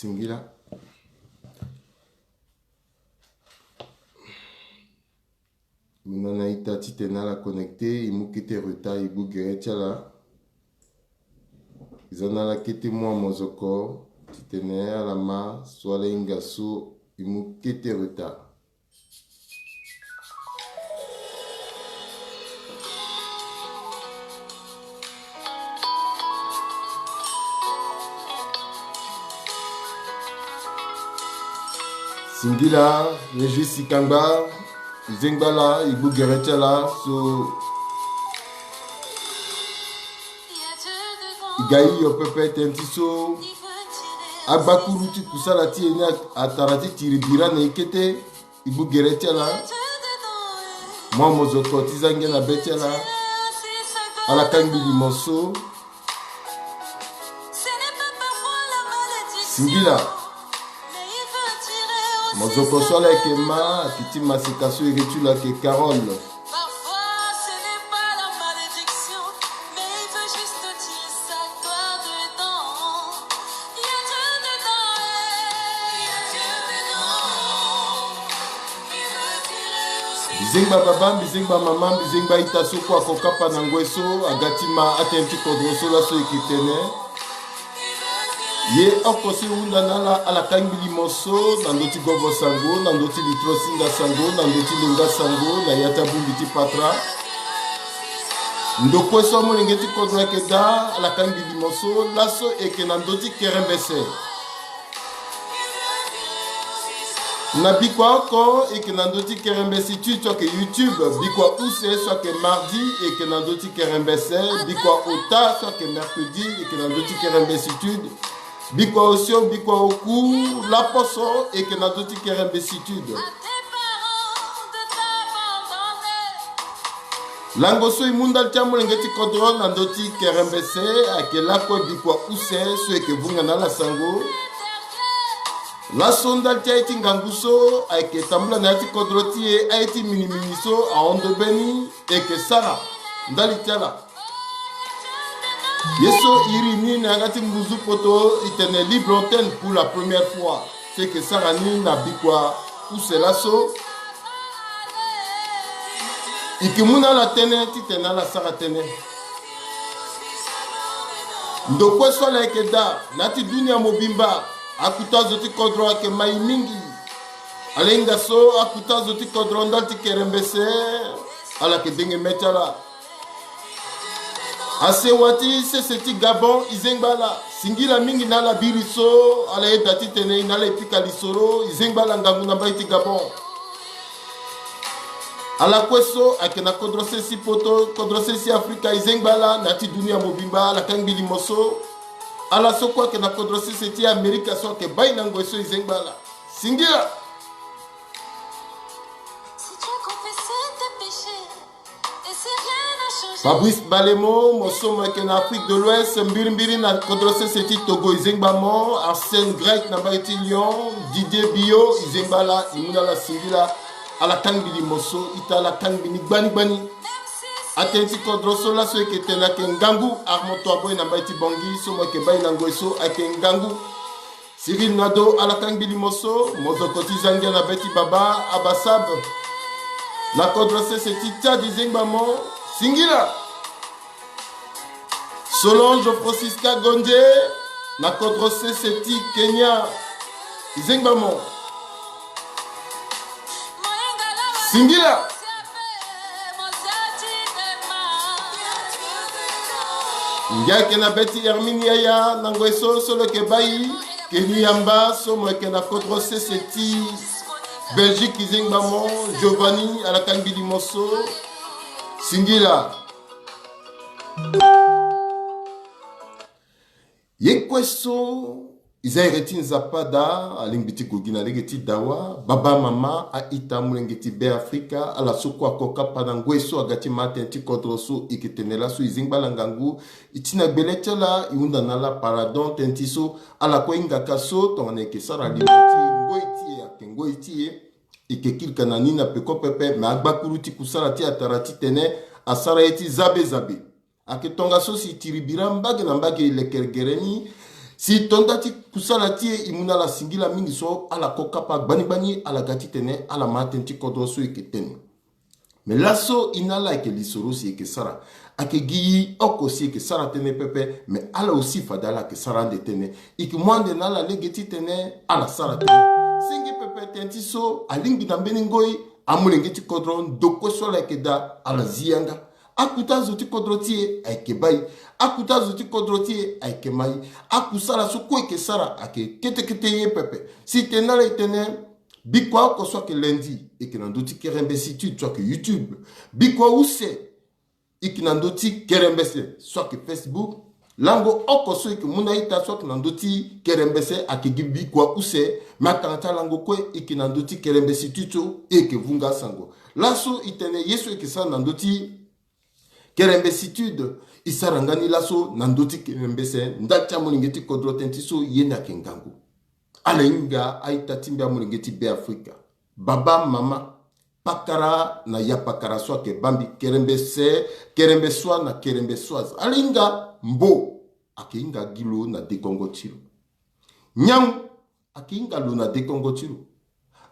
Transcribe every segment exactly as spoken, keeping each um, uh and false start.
Singila. Muna na ita titene ala connecté, e mu kete retard, e gbu gere ti ala. E za na ala kete mua mozoko titene ala ma so ala hinga so, e mu kete retard. Singila, Régis Ikangba, e zengba ala, e gbu gere ti ala so. E ga hio pepe tënë ti so. Agbakuru ti kusala ti e ni a, atara ti tiri bira na e kete. E gbu gere ti ala. Mua mozoko ti za ngia na be ti ala. Ala kangbi limo so. Singila. Mozoko so ala yeke ma, ayeke ti maseka so iri ti lo ayeke Carole. Mbi zengba baba, mbi zengba mama, mbi zengba ita so kue ako kapa na ngoi so, aga ti ma atënë ti kodro so laso e yeke tene. Ye oko so e hunda na ala, ala kangbi limo so na ndö ti govo sango, na ndö ti litro singa sango, na ndö ti lenga sango, na ya ti abongbi ti patara. Ndo kue so amolenge ti kodro ayeke daa, ala kangbi limo so laso e yeke na ndö ti kerembese. Na bikua oko e yeke na ndö ti kerembese ti so ayeke YouTube, bikua use so ayeke mardi e yeke na ndö ti kerembese, bikua ota so ayeke mercredi e yeke na ndö ti kerembese ti. Bikua osio, bikua oku, laposo e yeke na ndö ti kerembese ti. Lango so e mu ndali ti amolenge ti kodro na ndö ti kerembese ayeke lakue bikua use so e yeke vunga na ala sango. Laso ndali ti aye ti ngangu so ayeke tambula na ya ti kodro ti e, aye ti minimini so ahon ndo be ni e yeke sara ndali ti ala. Ye so iri ni na yanga ti ngunzu poto e tene libre antenne pour la première fois. So e yeke sara ni na bikua use laso. E yeke mu na ala tënë titene ala sara tënë. Ndo kue so ala yeke daa na ya ti dunia mobimba, akuta zo ti kodro ayeke ma e mingi. Ala hinga so akuta zo ti kodro ndali ti kerembese, ala yeke denge mê ti ala. Asewa ti sese ti Gabon, e zengba ala. Singila mingi na ala biri so ala yeda titene e na ala e pika lisoro, e zengba ala ngangu na mbai ti Gabon. Ala kue so ayeke na kodro sese ti poto, kodro sese ti Afrika, e zengba ala na ya ti dunia mobimba, ala kangbi limo so. Ala so kue ayeke na kodro sese ti Amerika so ayeke bai na ngoi so, e zengba ala. Singila. Fabrice Balemo, mo so mo yeke na Afrique de l'Ouest, mbirimbiri na kodro sese ti Togo, e zengba mo. Arsène Grec na mbai ti Lyon, Didier Bio, e zengba ala, e mu na ala singila. Ala kangbi limo so, ita, ala kangbi ni gbani gbani. Atënë ti kodro so laso e yeke tene ayeke ngangu. Armand Toiboy na mbai ti Bangui, so mo yeke bai na ngoi so ayeke ngangu. Cyril Nado, ala kangbi limo so, mozoko ti za ngia na be ti baba Abasab. Na kodro sese ti Tchad, e zengba mo, singila. Solange Francisca Gondie, na kodro sese ti Kenya, e zengba mo. Singila. Ngia ayeke na be ti Hermine Yaya na ngoi so, so lo yeke bai. Kenny Yamba, so mo yeke na kodro sese ti Belgique, e zengba mo. Giovanni, ala kangbi limo so. Singila. Ye kue so e za ere ti Nzapa daa, alingbi ti gue gi na lege ti dawa. Baba, mama, a-ita, amolenge ti Beafrika, ala so kue ako kapa na ngoi so aga ti ma atënë ti kodro so, e yeke tene laso e zengba ala ngangu. E ti na gbele ti ala, e hunda na ala paradon, tënë ti so ala kue e hingaka so, tongana e yeke sara limo ti e, ngoi ti e ayeke ngoi ti e. E yeke kirika na ni na peko pepe, me agbakuru ti kusala ti e atara titene asara ye ti zabe zabe. Ayeke tongaso si e tiri bira mbage na mbage, e lekere gere ni. Si tonda ti kusala ti e, e mu na ala singila mingi so ala ko kapa gbani gbani, ala ga titene ala ma tënë ti kodro so e yeke tene. Me laso e na ala ayeke lisoro si e yeke sara. Ayeke gi oko si e yeke sara tënë pepe, me ala aussi fade ala yeke sara ande tënë. E yeke mu ande na ala lege titene ala sara tënë. Senge pepe tënë ti so alingbi na mbeni ngoi, amolenge ti kodro ndo kue so ala yeke daa, ala zi yanga. Akuta zo ti kodro ti e ayeke bai. Akuta zo ti kodro ti e ayeke mai. Akusala so kue e yeke sara ayeke kete kete ye pepe. Si e tene na ala e tene, bikua oko so ayeke lundi, e yeke na ndö ti Kerembe Institute so ayeke YouTube. Bikua use, e yeke na ndö ti Kerembese so ayeke Facebook. Lango oko so e yeke mu na a-ita so ayeke na ndö ti Kerembese ayeke gi bikua use. Me akanga ti alango kue e yeke na ndö ti Kerembe Institute so e yeke vunga asango. Laso e tene ye so e yeke sara na ndö ti Kerembe Institute, e sara nga ni laso na ndö ti Kerembese, nda ti amolenge ti kodro tënë ti so ye ni ayeke ngangu. Ala hinga a-ita ti mbi amolenge ti Beafrika. Baba, mama, pakara na yapakara so ayeke baa mbi, Kerembese, Kerembesois na Kerembesoise. Ala hinga mbo, ayeke hinga gi lo na dekongo ti lo. Nyangu, ayeke hinga lo na dekongo ti lo.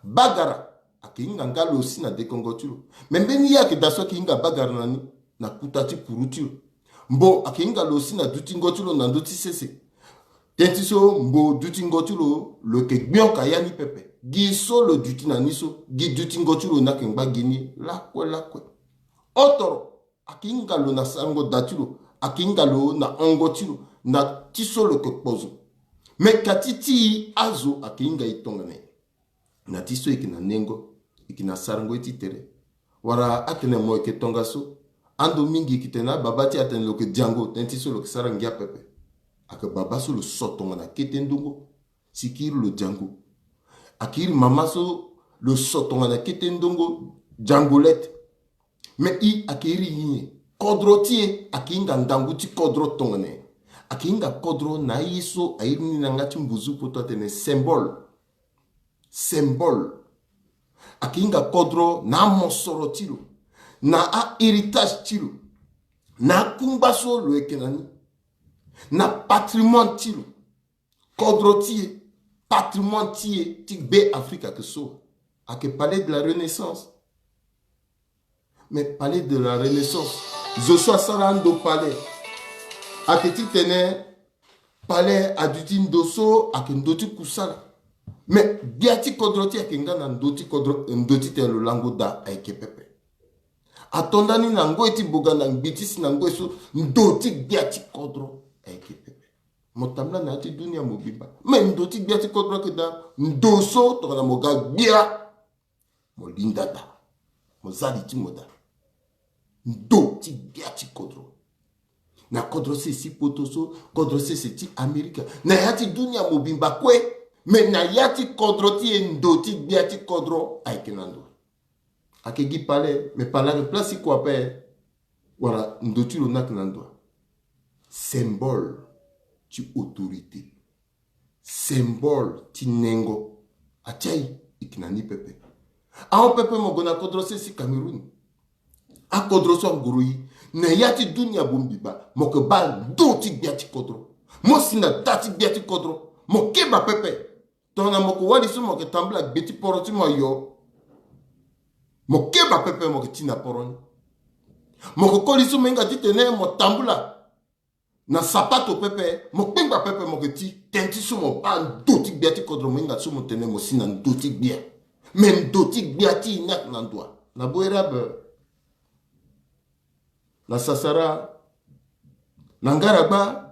Bagara, ayeke hinga nga lo aussi na dekongo ti lo. Me mbeni ye ayeke daa so ayeke hinga bagara na ni, na kuta ti kuru ti lo. Mbo ayeke hinga lo aussi na dutingo ti lo na ndö ti sese. Tënë ti so mbo dutingo ti lo, lo yeke gbionka ya ni pepe. Gi so lo duti na ni so, gi dutingo ti lo ni ayeke ngba gi ni lakue lakue. Otoro, ayeke hinga lo na sarango da ti lo, ayeke hinga lo na hongo ti lo, na ti so lo yeke kpo zo. Me ka ti ti e azo ayeke hinga e tongana nyen? Na ti so e yeke na nengo, e yeke na sarango ye ti tere. Wala atene mo yeke tongaso. Ando mingi e yeke tene na ababa ti e atene lo yeke diango, tënë ti so lo yeke sara ngia pepe. Ayeke baba so lo so tongana kete ndongo, si e kiri lo diango. Ayeke iri mama so lo so tongana kete ndongo, diango lete. Me e ayeke iri nyen? Kodro ti e ayeke hinga ngangu ti kodro tongana nyen? Ayeke hinga kodro na aye so a iri ni na yanga ti mbuzu poto atene symbole. Symbole. Ayeke hinga kodro na amosoro ti lo, na ahéritage ti lo, na akungba so lo yeke na ni, na patrimoine ti lo. Kodro ti e, patrimoine ti e ti Beafrika ayeke so. Ayeke Palais de la Renaissance. Mais Palais de la Renaissance, zo so asara ando palais, ayeke titene palais aduti ndo so ayeke ndo ti kusala. Mais gbia ti kodro ti e ayeke nga na ndo ti kodro, ndo titene lo lango daa ayeke pepe. Ato nda ni na ngoi ti boga na ngbi ti si na ngoi so, ndo ti gbia ti kodro ayeke pepe. Mo tambula na ya ti dunia mobimba. Mais ndo ti gbia ti kodro ayeke daa ndo so tongana mo ga gbia, mo linda daa, mo za li ti mo daa. Ndo ti gbia ti kodro. Na kodro sese ti poto so, kodro sese ti Amerika, na ya ti dunia mobimba kue. Mais na ya ti kodro ti e, ndo ti gbia ti kodro ayeke na ndo. Ayeke gi palais, mais palais ayeke place ti kua ape. Wala ndo ti lo ni ayeke na ndo. Symbole ti autorité, symbole ti nengo. Atia e, e yeke na ni pepe. Ahon pepe mo gue na kodro sese ti Cameroun. Akodro so angoro e, na ya ti dunia bongbi baa, mo yeke baa ndo ti gbia ti kodro. Mo si na da ti gbia ti kodro, mo keba pepe. Tongana mo yeke wali so mo yeke tambula gbe ti poro ti mo ayo, mo keba pepe mo yeke ti na poro ni. Mo yeke koli so mo hinga titene mo tambula na sapato pepe, mo kpengba pepe mo yeke ti. Tënë ti so mo baa ndo ti gbia ti kodro, mo hinga so mo tene mo si na ndo ti gbia. Me ndo ti gbia ti e ni ayeke na ndo wa? Na Boereb, na Sasara, na Ngaragba.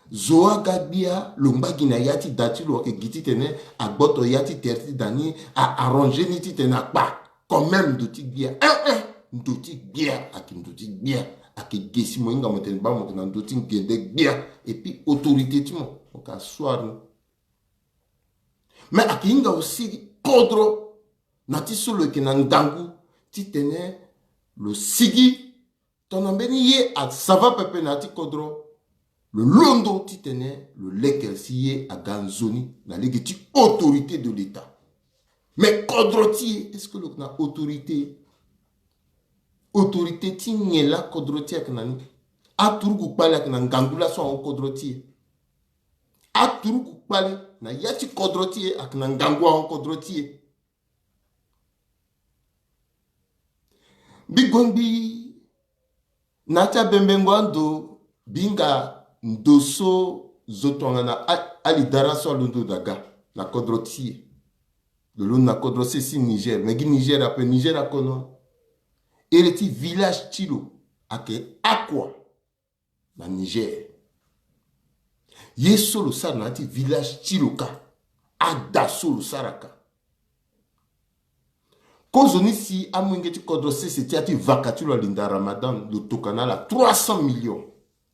Zo aga gbia, lo ngba gi na ya ti da ti lo, ayeke gi titene agboto ya ti tere ti da ni, a arranger ni titene akpa. Quand même ndo ti gbia, eh, eh, ndo ti gbia, ayeke ndo ti gbia. Ayeke ge si mo hinga mo tene baa mo yeke na ndo ti gende gbia. Et puis autorité ti mo, mo yeke aswar ni. Mais ayeke hinga aussi kodro na ti so lo yeke na ngangu titene lo sigi. Tongana mbeni ye asava pepe na ya ti kodro, lo londo titene lo leke si ye aga nzoni na lege ti autorité de l'État. Mais kodro ti e, est-ce que lo yeke na autorité? Autorité ti nyen laa kodro ti e ayeke na ni? Aturugu kpale ayeke na ngangu laso ahon kodro ti e. aturuku kpale na ya ti kodro ti e ayeke na ngangu ahon kodro ti e. Mbi gue ngbii na ya ti abembengo ando, mbi hinga ndo so zo tongana a- alidara so alondo daa ga na kodro ti e. Lo londo na kodro sese ti Niger, me gi Niger ape, Niger akono. Ere ti village ti lo ayeke Akwa na Niger. Ye so lo sara na ya ti village ti lo ka, ada so lo sara ka. Kozoni si amolenge ti kodro sese ti ya ti vaka ti lo alinda Ramadan, lo toka na ala trois cents millions.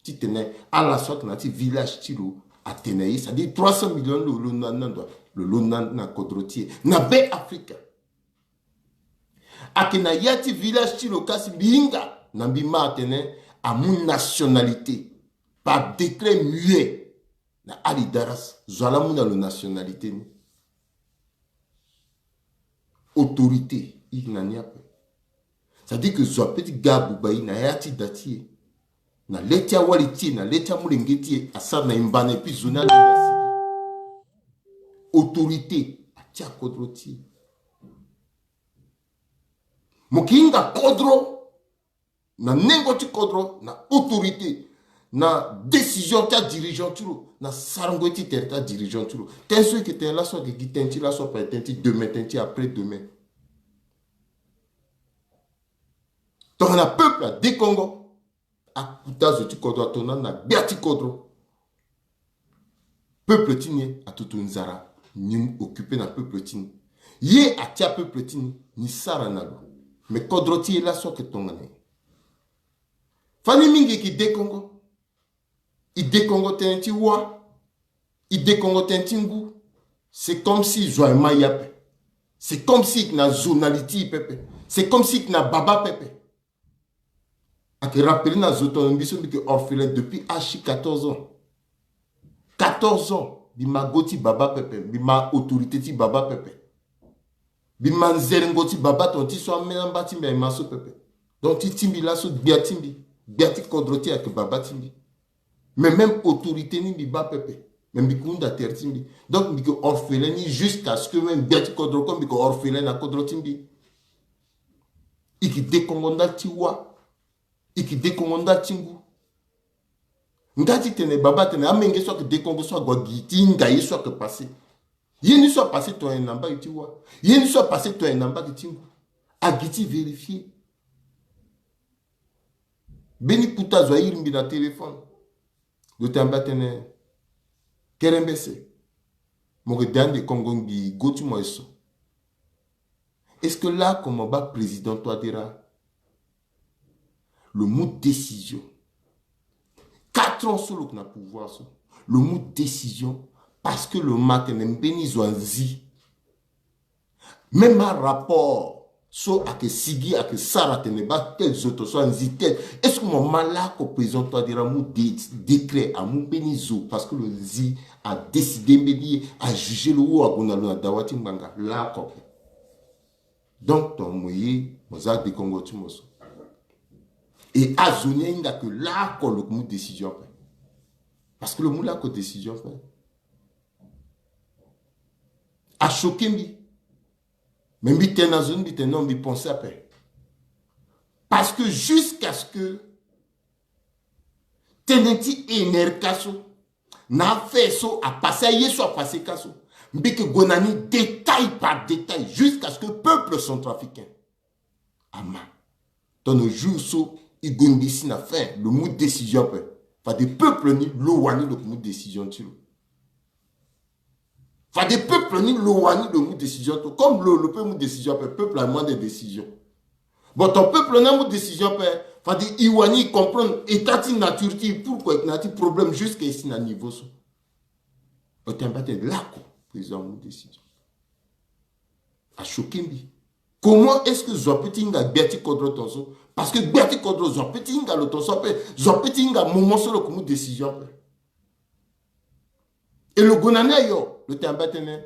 Titene ala so ayeke na ya ti village ti lo atene ye, c'est-à-dire trois cents millions lo londo na ndo, lo londo na kodro ti e na Be Afrika. Ayeke na ya ti village ti lo kasi mbi hinga na mbi ma atene amu nationalité par décret muet na Ali Daras, zo ala mu na lo nationalité ni. Autorité i na ni ape. C'est-à-dire que zo ape ti ga abuba i na ya ti da ti e, na le ti awali ti e, na le ti amolenge ti e, asara na e mbana, et puis zo ni alinda sigi. Autorité atia kodro ti e. Mo ke hinga kodro na nengo ti kodro, na autorité, na décision ti adirigeant ti lo, na sarango ye ti tere ti adirigeant ti lo. Tënë so e yeke tene laso ayeke gi tënë ti laso ape, tënë ti demain, tënë ti après demain. Tongana peuple adekongo, akuta zo ti kodro atona na gbia ti kodro. Peuple ti ni atutu nzara, ni occupé na peuple ti ni. Ye atia peuple ti ni, ni sara na lo. Mais kodro ti e laso ayeke tongana nyen? Fani mingi e ke dekongo. E dekongo tënë ti wâ. E dekongo tënë ti ngu. C'est comme si zo aye ma e ape. C'est comme si e yeke na zo na li ti e pepe. C'est comme si e yeke na baba pepe. Ayeke rappelé na zo tongana mbi so mbi yeke orphelin depuis âge ti quatorze ans. Quatorze ans, mbi ma go ti baba pepe, mbi ma autorité ti baba pepe. Mbi ma nzerengo ti baba tongana ti so ameni amba ti mbi aye ma so pepe. Donc ti ti mbi laso gbia ti mbi, gbia ti kodro ti e ayeke baba ti mbi. Mais même autorité ni mbi baa pepe. Mais mbi ke hunda tere ti mbi. Donc mbi ke orphelin ni jusqu'à ce que même gbia ti kodro kue mbi ke orphelin na kodro ti mbi. E ke dekongo ndali ti wâ. E ke dekongo ndali ti ngu. Nga ti tene baba atene amenge so ayeke dekongo so ague gi ti hinga ye so ayeke passé. Ye ni so apassé tongana nyen na mbage ti wâ? Ye ni so apassé tongana nyen na mbage ti ngu? Agi ti vérifier. Mbeni kota zo airi mbi na téléphone. Lo tene mbi atene, kerembese, mo yeke de ande kongo ngbii go ti mo aye so. Est-ce que laoko mo baa président Touadéra lo mu décision? Quatre ans so lo yeke na pouvoir so, lo mu décision parce que lo ma atene mbeni zo anzi. Même arapport so ayeke sigi ayeke sara atene baa tel zo ton so anzi tel. Est-ce que mo ma laoko président Touadéra amu dé- décret, amu mbeni zo parce que lo zi, adécidé mbeni ye, ajugé lo, ou ague na lo na dawa ti ngbanga? Laoko. Donc tongana mo ye, mo za dekongo ti mo so. Et azo ni ahinga ke laoko lo yeke mu décision ape. Parce que lo mu laoko décision ape. Achoqué mbi. Mais mbi tene na zo ni, mbi tene non, mbi pensé ape. Parce que jusqu'à ce que tënë ti E N R K so, na affaire so apassé, aye so apassé ka so, mbi yeke gue na ni détail par détail jusqu'à ce que peuple centrafricain ama. Tongana jour so e gue ngbisi na fin, lo mu décision ape, fade peuple ni lo wani lo yeke mu décision ti lo. Fade peuple ni lo wani lo mu décision ti lo. Comme lo, lo peut mu décision ape, peuple amu ande décision. Bon, ton peuple ni amu décision ape, fade e wani e comprendre état ti nature ti e, pourquoi e yeke na ya ti problème jusqu'à e si na niveau so. Otene mbi atene laoko président amu décision. Achoqué mbi. Comment est-ce que zo apeut ti hinga gbia ti kodro ton so? Parce que gbia ti kodro zo apeut ti hinga lo ton so ape, zo apeut ti hinga moment so lo yeke mu décision ape. Et lo gue na ni ayo, lo tene mbi atene,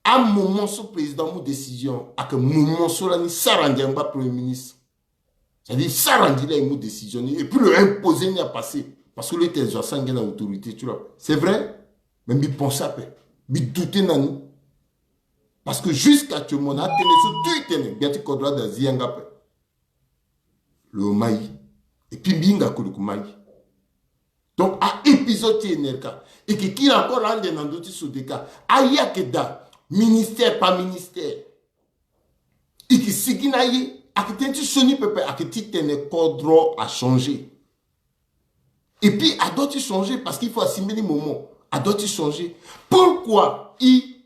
amoment so président amu décision ayeke moment so lani Sarandji angba premier ministre. C'est-à-dire Sarandji laa e mu décision ni, et puis lo imposer ni apassé. Parce que lo tene zo asara ngia na autorité ti lo ape. C'est vrai. Mais mbi pense ape, mbi doute na ni. Parce que jusqu'actuellement na atene so tu tene gbia ti kodro ada zi yanga ape. Lo mai. Et puis mbi hinga ko lo ko mai. Donc a épisode ti Enerka, e ke kiri encore ande na ndö ti Sodeka. Aye ake daa, ministère par ministère. E ke sigi na aye, ake tene ti sioni pepe, ake ti tene kodro a changer. Et puis a doit ti changer parce qu'il faut asi mbeni moment. A doit ti changer. Pourquoi i,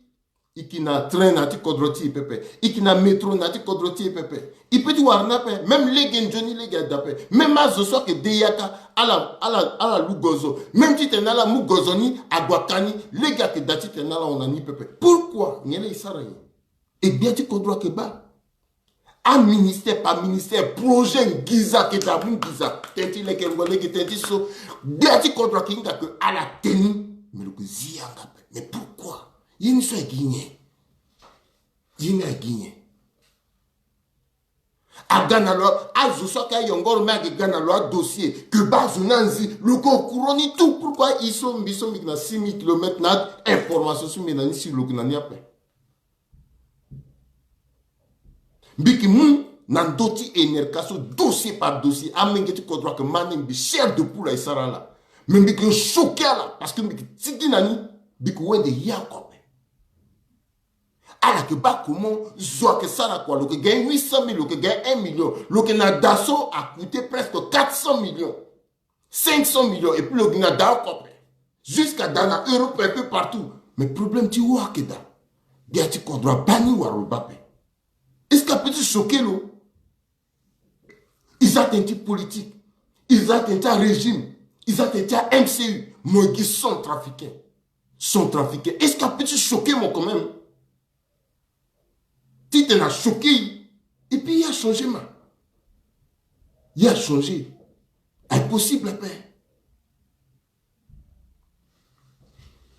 i ke na train na ya ti kodro ti e pepe, i ke na métro na ya ti kodro ti e pepe, i peut ti wara ni ape. Même lege nzoni lege ada ape. Même azo so ake de yaka, ala, ala, ala lu gozo. Même ti tene ala mu gozo ni, ague aka ni, lege ake daa ti tene ala hon na ni pepe. Pourquoi? Nyen laa e sara nyen? E gbia ti kodro ake baa. A ministère par ministère, projet nginza ake daa, mu nginza. Tene ti lekerengo lege, tene ti so. Gbia ti kodro ake hinga ke ala teni. Mais lo ke zi yanga ape. Mais pourquoi? Ye ni so agi nyen? Ye ni agi nyen? Aga na lo, azo so ake ayongoro me ake ga na lo adossier. Ke baa azo ni anzi, lo ke au courant ni tout. Pourquoi? I so mbi so mbi ke na six mille kilomètres na information so mbi na ni si lo ke na ni ape. Mbi ke mu na ndö ti Enerka so dossier par dossier, amenge ti kodro ake ma ni, mbi chair de poule aye sara ala. Mais mbi ke choqué ala parce que mbi ke tigi na ni, mbi ke wende ya oko ape. Ala ke baa comment zo ake sara kua, lo ke gagne huit cent mille, lo ke gagne un million, lo ke na daa so a coûté presque quatre cents millions. Cinq cents millions, et puis lo gi na daa oko ape. Jusqu'à daa na Europe, un peu partout. Mais problème ti hon ake daa? Gbia ti kodro abaa ni wala lo baa ape? Est-ce que a peut ti choqué lo? I za tene ti politique, i za tene ti arégime, i za tene ti a M C U, mo gi centrafricain. Centrafricain. Est-ce que a peut ti choqué mo quand même? Ti tene a choqué i, et puis i a changé ma. I a changé. Aye possible ape.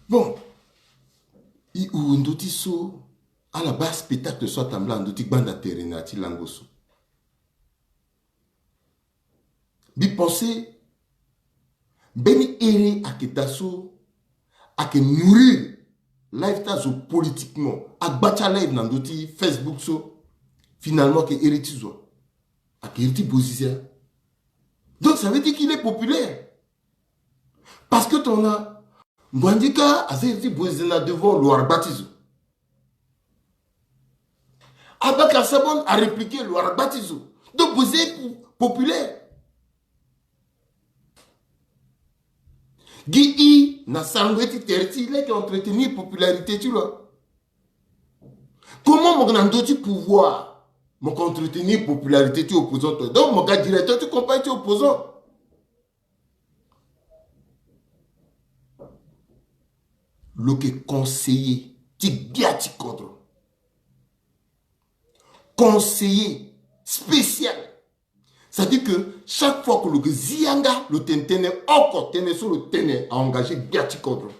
Bon, i huru ndö ti so, ala baa spectacle so atambula na ndö ti gbanda tere na ya ti lango so. Mbi pensé mbeni ere ake daa so ake nourrir live ti azo politiquement. Agba ti alive na ndö ti Facebook so, finalement ake ere ti zo, ake ere ti bozizia. Donc ça veut dire qu'il est populaire. Parce que tongana Ngbandika aza iri ti bozizia na devant, lo wara gba ti zo. Abaka Sabon a répliquer, lo wara gba ti zo. Donc bozizia est po-, populaire. Gi i na sango ye ti tere ti i leke entretenir popularité ti lo. Comment mo ke na ndö ti pouvoir, mo ke entretenir popularité ti opposant to? Donc mo ga directeur ti compagnie ti opposant. Lo ke conseiller ti gbia ti kodro. Conseiller spécial. C'est-à-dire que chaque fois que lo ke zi yanga, lo tene tënë oko, tënë so lo tene a engager gbia ti kodro.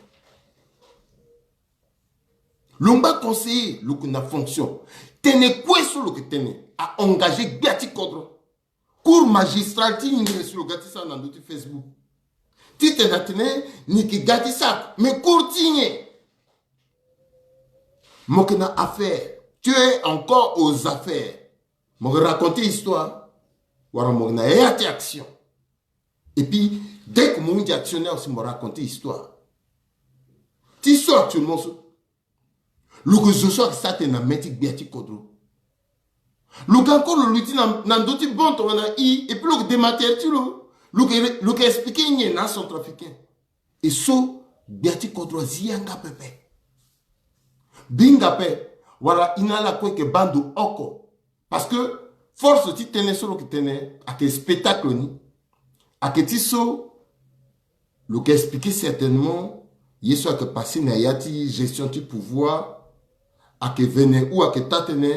Lo ngba conseiller, lo ke na fonction. Tënë kue so lo ke tene a engager gbia ti kodro. Cour magistrale ti Ingres lo ga ti sara na ndö ti Facebook. Ti tene atene ni ke ga ti sara, mais cour ti nyen? Mo ke na affaire. Tu es encore aux affaires. Mo ke raconter histoire. Wala mo ke na ya ti action. Et puis dès que mo hundi action ni aussi, mo raconter histoire. Ti so actuellement so, lo ke zo so ake sara tënë na mê ti gbia ti kodro. Lo ke encore lo luti na, na ndö ti bon tongana i, et puis lo ke dema tere ti lo. Lo ke, lo ke expliquer nyen na acentrafricain? Et so gbia ti kodro azi yanga pepe. Binga pe, wala i na ala kue ke baa ndo oko. Parce que force ti tënë so lo ke tene ake spectacle ni. Ake ti so lo ke expliquer certainement ye so ake passé na ya ti gestion ti pouvoir, ake vene ou ake taa tënë,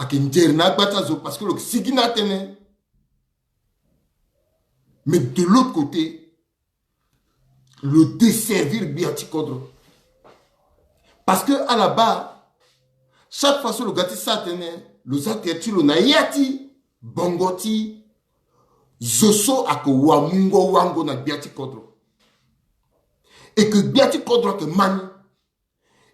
ake nzere na agba ti azo, parce que lo ke sigi na atënë. Mais de l'autre côté, lo desservir gbia ti kodro. Parce que ala baa, chaque fois so lo ga ti sara tënë, lo za tere ti lo na ya ti bongo ti zo so ake wamungo wango na gbia ti kodro. Et que gbia ti kodro ayeke ma ni.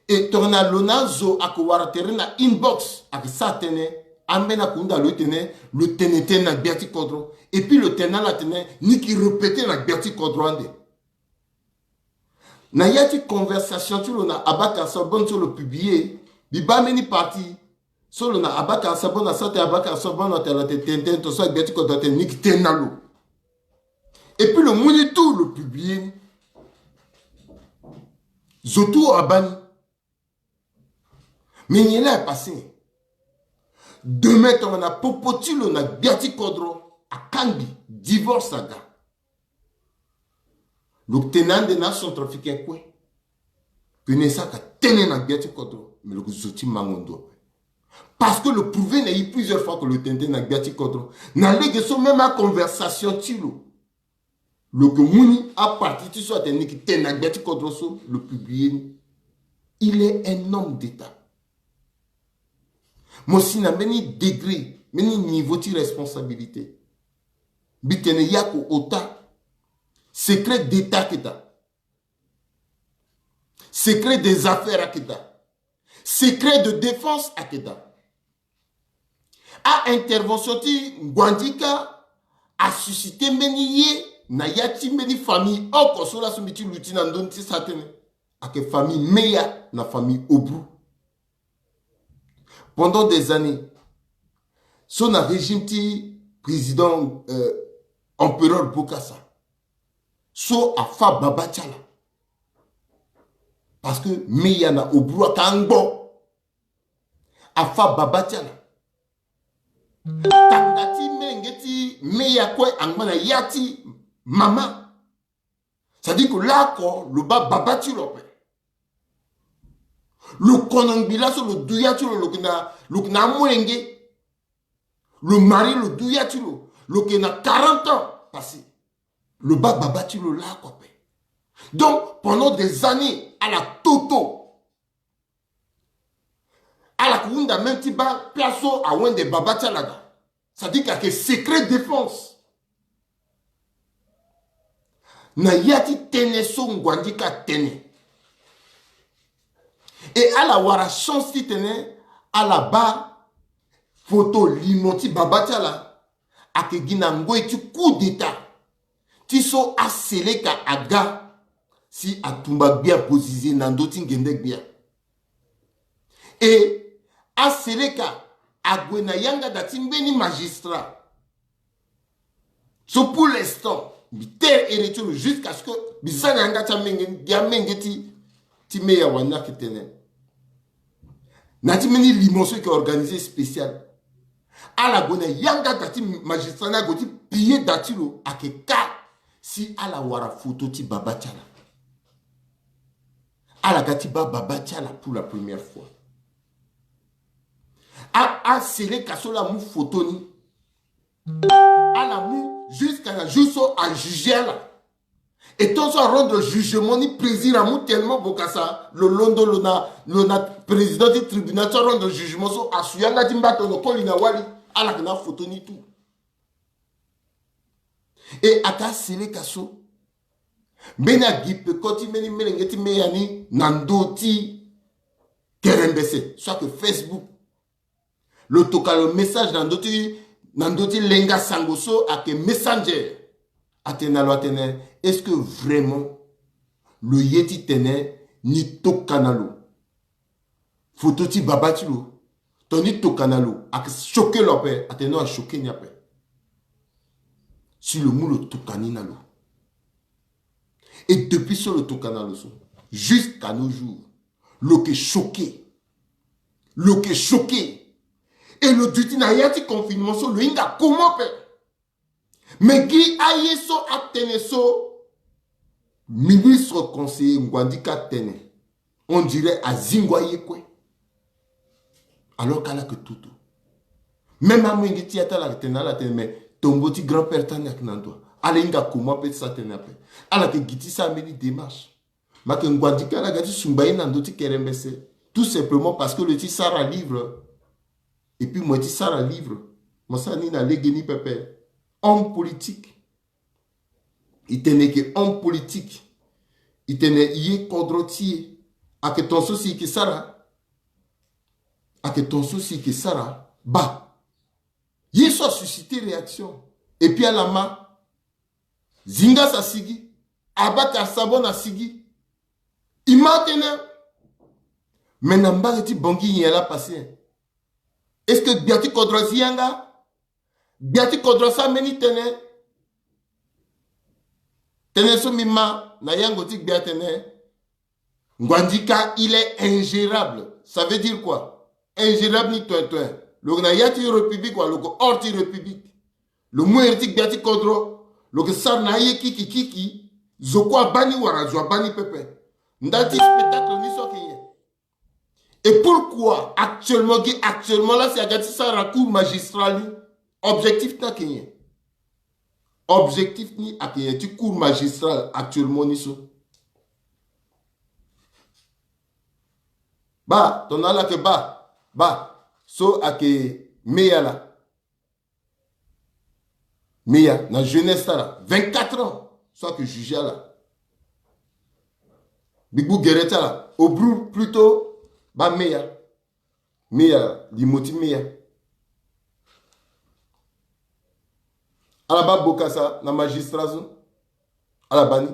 Et tongana lo na azo ayeke wara tere na inbox, ayeke sara tënë, ambeni ayeke hunda lo ti tene lo tene tënë na gbia ti kodro. Et puis lo tene ala tene ni yeke répéter na gbia ti kodro ande. Na ya ti conversation ti lo na Abaka Sabon so lo publier, mbi baa mbeni parti so lo na Abaka Sabon asara tene, Abaka Sabon atene ala tene tënë, tënë tongaso agbia ti kodro atene ni yeke tënë na lo. Et puis lo mu ni tout, lo publier ni. Zo tout abaa ni. Mais nyen laa apassé? Demain tongana popo ti lo na gbia ti kodro akangbi, divorce aga, lo tene ande na acentrafricain kue, que ni sara ka tënë na gbia ti kodro, mais lo yeke zo ti mango ndo ape. Parce que lo prouver na e plusieurs fois que lo tene tënë na gbia ti kodro. Na lege so même aconversation ti lo, lo yeke mu ni, aparti ti so atene ni yeke tene na gbia ti kodro so, lo publier ni. Il est un homme d'état. Mo si na mbeni degré, mbeni niveau ti responsabilité. Mbi tene ye ayeke ota. Secret d'état ayeke daa. Secret des affaires ayeke daa. Secret de défense ayeke daa. A-intervention ti Nguandika asusciter mbeni ye na ya ti mbeni famille oko so laso mbi ti luti na ndö ni ti sara tënë. Ayeke famille Meya na famille Obru. Pendant des années, so na régime ti président, euh, empereur Bokassa, so afa baba ti ala. Parce que Meya na Obru ayeke angbo. Afa baba ti ala. Tanga ti menge ti Meya kue angba na ya ti mama. C'est-à-dire que laoko lo baa baba ti lo ape. Lo kono ngbi laso lo du ya ti lo, lo yeke na, lo yeke na amolenge. Lo mari lo du ya ti lo, lo yeke na quarante ans passé. Lo baa baba ti lo laoko ape. Donc pendant des années ala toto. Ala yeke hunda même ti baa place so awende baba ti ala daa. C'est-à-dire que ayeke secret défense. Na ya ti tënë so Nguandika atene. E ala wara chance ti tene ala baa photo limo ti baba ti ala. Ayeke gi na ngoi ti coup d'état ti so aseleka aga si atumba gbia Bozize na ndö ti ngende gbia. E aseleka ague na yanga da ti mbeni magistrat. So pour l'instant mbi tere ere ti lo jusqu'à ce que mbi za na yanga ti amenge, gi amenge ti, ti Meya wani ayeke tene. Na ti mbeni limo so yeke organisé spécial. Ala gue na yanga da ti magistrat ni ague ti piller da ti lo ayeke ka si ala wara photo ti baba ti ala. Ala ga ti baa baba ti ala pour la première fois. A, aseleka so laa amu photo ni. Ala mu jusqu'à na jour so ajuge ala. Et tant so arendre jugement ni, plaisir amu tellement Bokassa lo londo lo na, lo na président ti tribunal so arendre jugement so asu yanga ti mba tono koli na wali. Ala yeke na photo ni tout. E ata aseleka so mbeni agi peko ti mbeni melenge ti Meya ni na ndö ti kerembese so ayeke Facebook. Lo toka lo message na ndö ti, na ndö ti lenga sango so ayeke Messenger. Atene na lo atene, est-ce que vraiment lo ye ti tene ni toka na lo photo ti baba ti lo? Tongana ni toka na lo ayeke choqué lo ape? Atene non, achoqué ni ape. Si lo mu lo toka ni na lo. Et depuis so lo toka na lo so, jusqu'à nos jours, lo yeke choqué. Lo yeke choqué. Et lo duti na ya ti confinement so lo hinga comment ape? Mais gi aye so atene so, ministre conseiller Nguandika atene, on dirait azingo aye kue. Alors que ala yeke toto. Même amolenge ti ya ti ala yeke tene na ala atene, mais tombo ti grand-père ti ala ni ayeke na ndo wa? Ala hinga comment ape ti sara tënë ape? Ala yeke gi ti sara mbeni démarche. Mbi yeke Nguandika ala ga ti sungba ye na ndö ti kerembese. Tout simplement parce que lo ye ti sara livre. Et puis mo ye ti sara livre. Mo sara ni na lege ni pepe. Homme politique. E tene e yeke homme politique. E tene e ye kodro ti e. Ayeke ton so si e yeke sara. Ayeke ton so si e yeke sara. Baa. Ye so asuscité réaction. Et puis ala ma. Zingas asigi. Abakar Sabon asigi. E ma tënë. Me na mbage ti Bangui nyen laa passé? Est-ce que gbia ti kodro azi yanga? Gbia ti kodro asara mbeni tënë. Tënë so mbi ma na yango ti gbia atene, Nguandika, il est ingérable. Ça veut dire quoi? Ingérable ni toen toen. Lo yeke na ya ti République wala lo yeke hors ti République. Lo mu iri ti gbia ti kodro. Lo yeke sara na aye kiki kiki. Zo kue abaa ni wala zo abaa ni pepe. Ndali ti spectacle ni so ayeke nyen? Et pourquoi actuellement, gi actuellement laa si aga ti sara cour magistral ni? Objectif ni ayeke nyen? Objectif ni ayeke nyen ti cour magistral actuellement ni so? Baa, tongana ala yeke baa, baa, so ayeke meya laa. Meya na jeunesse ti ala, vingt-quatre ans, so ayeke juge ala. Gbigbu gere ti ala, au plus, plutôt, baa meya. Meya, limo ti meya. Ala baa Bokassa na magistrat so. Ala baa ni.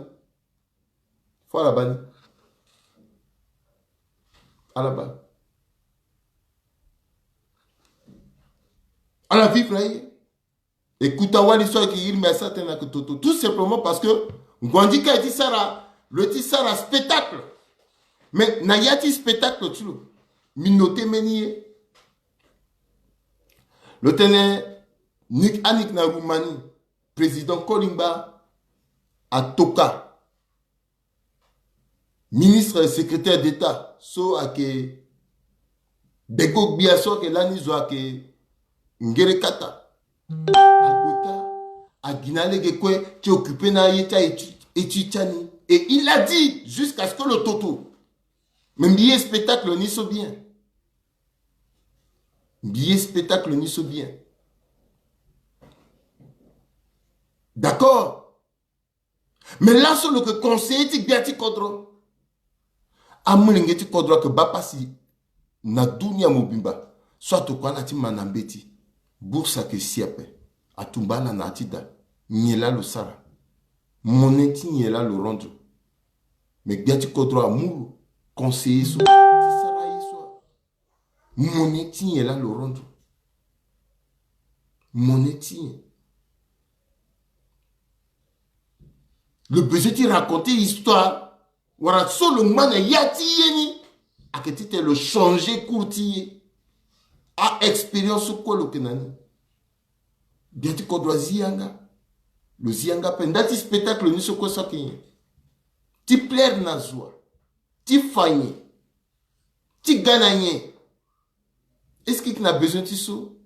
Fo ala baa ni. Ala baa. Ala vivre aye. E kuta wali so ayeke iri mbi asara tënë na yeke toto. Tout simplement parce que Nguandika e ti sara, lo ti sara spectacle. Mais na ya ti spectacle ti lo, mbi noté mbeni ye. Lo tene Nick, Annick na Roumanie, président Kolingba atoka ministre secrétaire d'État so ayeke beko gbia so ayeke lani zo ayeke ngere kata. Ague kâ, agi na lege kue ti occuper na aye ti a-étude, étude ti ani. Et il a dit jusqu'à ce que lo toto. Mais mbi ye spectacle ni so bien. Mbi ye spectacle ni so bien. D'accord. Mais laso lo yeke conseiller ti gbia ti kodro. Amolenge ti kodro ayeke baa pasi na dunia mobimba. So atokua ala ti ma na mbeti. Bourse ayeke si ape. Atumba ala na ya ti da. Nyen laa lo sara? Monnaie ti nyen laa lo rendre? Mais gbia ti kodro amu lo conseiller so ti sara ye so. Monnaie ti nyen laa lo rendre? Monnaie ti nyen? Lo besoin ti raconter histoire. Wala so lo ngba na ya ti ye ni ayeke titene lo changer cours ti ye. A-expérience so kue lo yeke na ni. Gbia ti kodro azi yanga. Lo zi yanga ape. Ndali ti spectacle ni so kue so ayeke nyen? Ti plaire na zo wa? Ti fa nyen? Ti ga na nyen? Est-ce que e yeke na besoin ti so?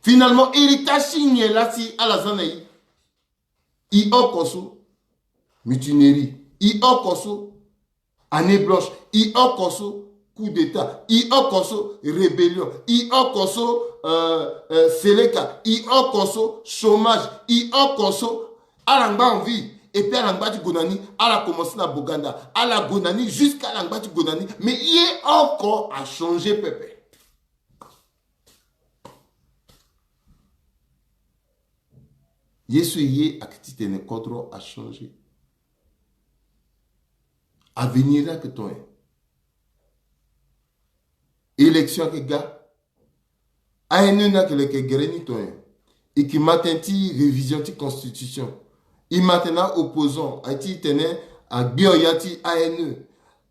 Finalement, héritage ti nyen laa si ala za na e? E oko so mutinerie, e oko so année blanche, e oko so coup d'état, e oko so rébellion, e oko so, euh, euh, seleka, e oko so chômage, e oko so ala ngba envie, et puis ala ngba ti gue na ni, ala commencer na boganda, ala gue na ni jusqu'à ala ngba ti gue na ni, mais ye oko achanger pepe. Ye so e ye ayeke titene kodro achanger. Avenir ni ayeke ton nyen? Élection ayeke ga. A N E ni ayeke leke gere ni ton nyen? E yeke ma tënë ti révision ti constitution. E ma tënë na opposant aye ti e tene agbi oya ti A N E.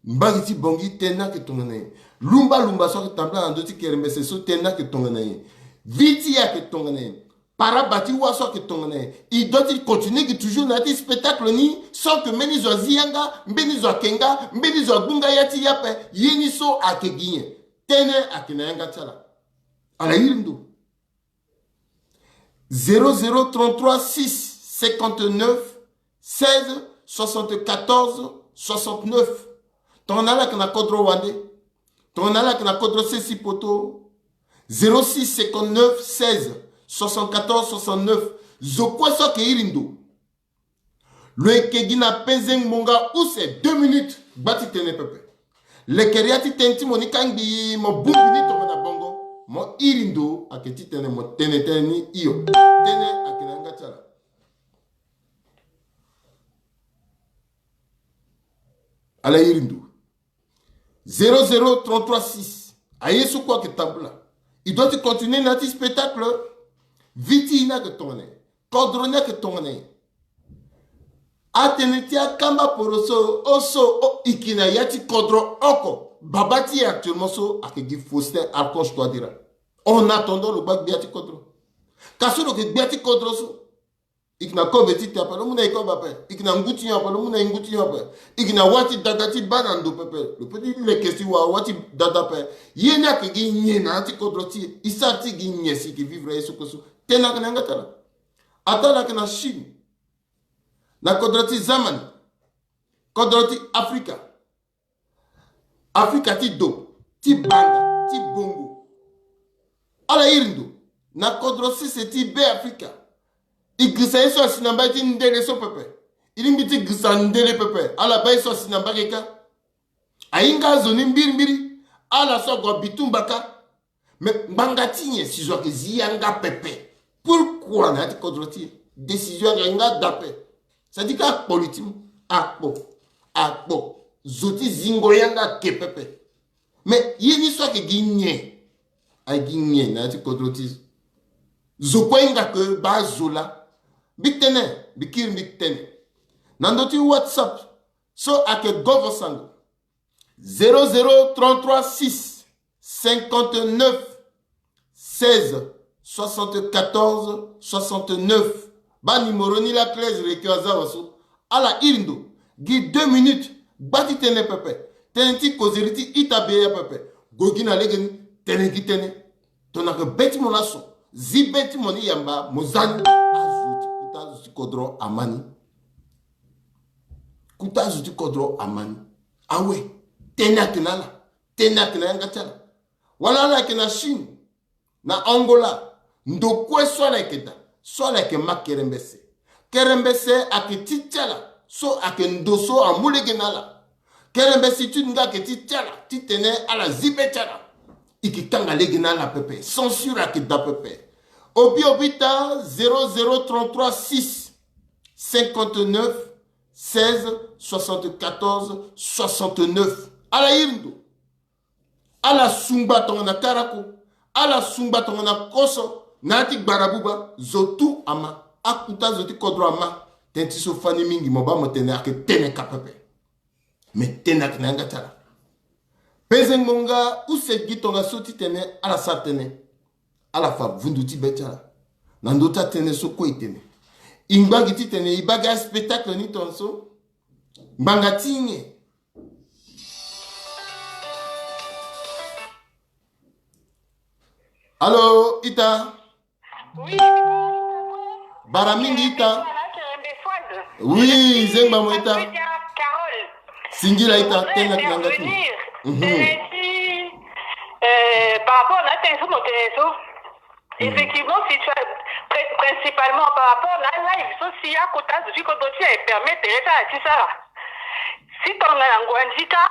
Mbage ti Bangui tënë ni ayeke tongana nyen? Lumba lumba so ayeke tambula na ndö ti kerembese so tënë ni ayeke tongana nyen? Vie ti e ayeke tongana nyen? Paraba ti wâ so ayeke tongana nyen? E doit ti continuer gi toujours na ya ti spectacle ni sans que mbeni zo azi yanga, mbeni zo ayeke nga, mbeni zo agbu nga ya ti e ape. Ye ni so ayeke gi nyen? Tënë ayeke na yanga ti ala. Ala iri ndo. Zéro zéro trente-trois six cinquante-neuf seize soixante-quatorze soixante-neuf. Tongana ala yeke na kodro wande, tongana ala yeke na kodro sese poto, zéro six cinquante-neuf seize soixante-quatorze soixante-neuf. Zo kue so ayeke iri ndo. Lo yeke gi na penze ngbonga use deux minutes gba ti tënë pepe. Lekere ya ti tënë ti mo ni kangbi mo bongbi ni tongana bongo. Mo iri ndo ayeke ti tene mo tene tënë ni hio. Tënë ayeke na yanga ti ala. Ala iri ndo. Zéro zéro trente-trois six. Aye so kue ayeke tambula. E doit ti continuer na ya ti spectacle. Vie ti e ni ayeke tongana nyen? Kodro ni ayeke tongana nyen? Atënë ti akamba poro so, o so, o, e yeke na ya ti kodro oko. Baba ti e actuellement so ayeke gi Faustin Archange Touadéra. En attendant lo gba gbia ti kodro. Ka so lo yeke gbia ti kodro so, e yeke na kobe ti te ape, lo mu na e kobe ape. E yeke na ngu ti nyon ape, lo mu na e ngu ti nyon ape. E yeke na wâ ti dada ti bâ na ndo pepe, lo peut ti leke si wâ, wâ ti dada ape. Ye ni ayeke gi nyen na ya ti kodro ti e? E sara ti gi nyen si e yeke vivre aye so kue so? Tënë ayeke na yanga ti ala. Ataa ala yeke na Chine, na kodro ti zamani, kodro ti Afrika, Afrika ti do, ti banda, ti bongo. Ala iri ndo na kodro sese ti Be Afrika. E girisa ye so asi na mbage ti ndele so pepe. E lingbi ti girisa ndele pepe. Ala baa ye so asi na mbage kâ. Ahinga azo ni mbirimbiri. Ala so ague bitumba kâ. Mais ngbanga ti nyen si zo ayeke zi yanga pepe? Pourquoi na ya ti kodro ti e décision ayeke nga daa ape? C'est-à-dire que akpo li ti mo, akpo, akpo. Zo ti zingo yanga ayeke pepe. Mais ye ni so ayeke gi nyen? Ayeke gi nyen na ya ti kodro ti zo? Zo kue ahinga ke baa zo laa. Mbi tene, mbi kiri mbi tene. Na ndö ti WhatsApp so ayeke govo sango. Zéro zéro trente-trois six cinquante-neuf seize soixante-quatorze soixante-neuf. Baa numéro ni laa, Claise Rekio aza wa so. Ala iri ndo, gi deux minutes, gba ti tënë pepe. Tënë ti kozeri ti ita be ya pepe. Gue gi na lege ni, tene gi tënë. Tongana yeke be ti mo laso, zi be ti mo ni yamba, mo za ni. Azo ti kuta azo ti kodro ama ni. Kuta azo ti kodro ama ni. Awe, tënë ayeke na ala. Tënë ayeke na yanga ti ala. Wala ala yeke na Chine, na Angola, ndo kue so ala yeke daa, so ala yeke ma kerembese. Kerembese ayeke ti ti ala, so ayeke ndo so amu lege na ala. Kerembese ti nga ayeke ti ti ala, titene ala zi be ti ala. E yeke kanga lege na ala pepe, censure ayeke daa pepe. Obi obi ita, zéro zéro trente-trois six cinquante-neuf seize soixante-quatorze soixante-neuf. Ala iri ndo. Ala sungba tongana karako. Ala sungba tongana koso. Na ya ti gbara buba, zo tu ama. Akuta zo ti kodro ama. Tënë ti so fani mingi, mo baa mo tene ayeke tënë ka pepe. Me tënë ayeke na yanga ti ala. Penze ngbonga use gi tongaso titene ala sara tënë. Ala fa vundu ti be ti ala. Na ndö ti atënë so kue e tene. E ngba gi titene e baa gi aspectacle ni tongaso. Ngbanga ti nyen? Allô, ita? Oui. Bara mingi, ita. Oui, zengba mo, ita. Carole. Singila, ita, tënë ayeke na yanga ti. Mhm. Euh, par rapport na tënë so mo tene so. Mhm. Effectivement, si tu as, pri-, principalement par rapport na live so si akota zo ti kodro ti e permettre ti ala ti sara. Si tongana Ngouandjika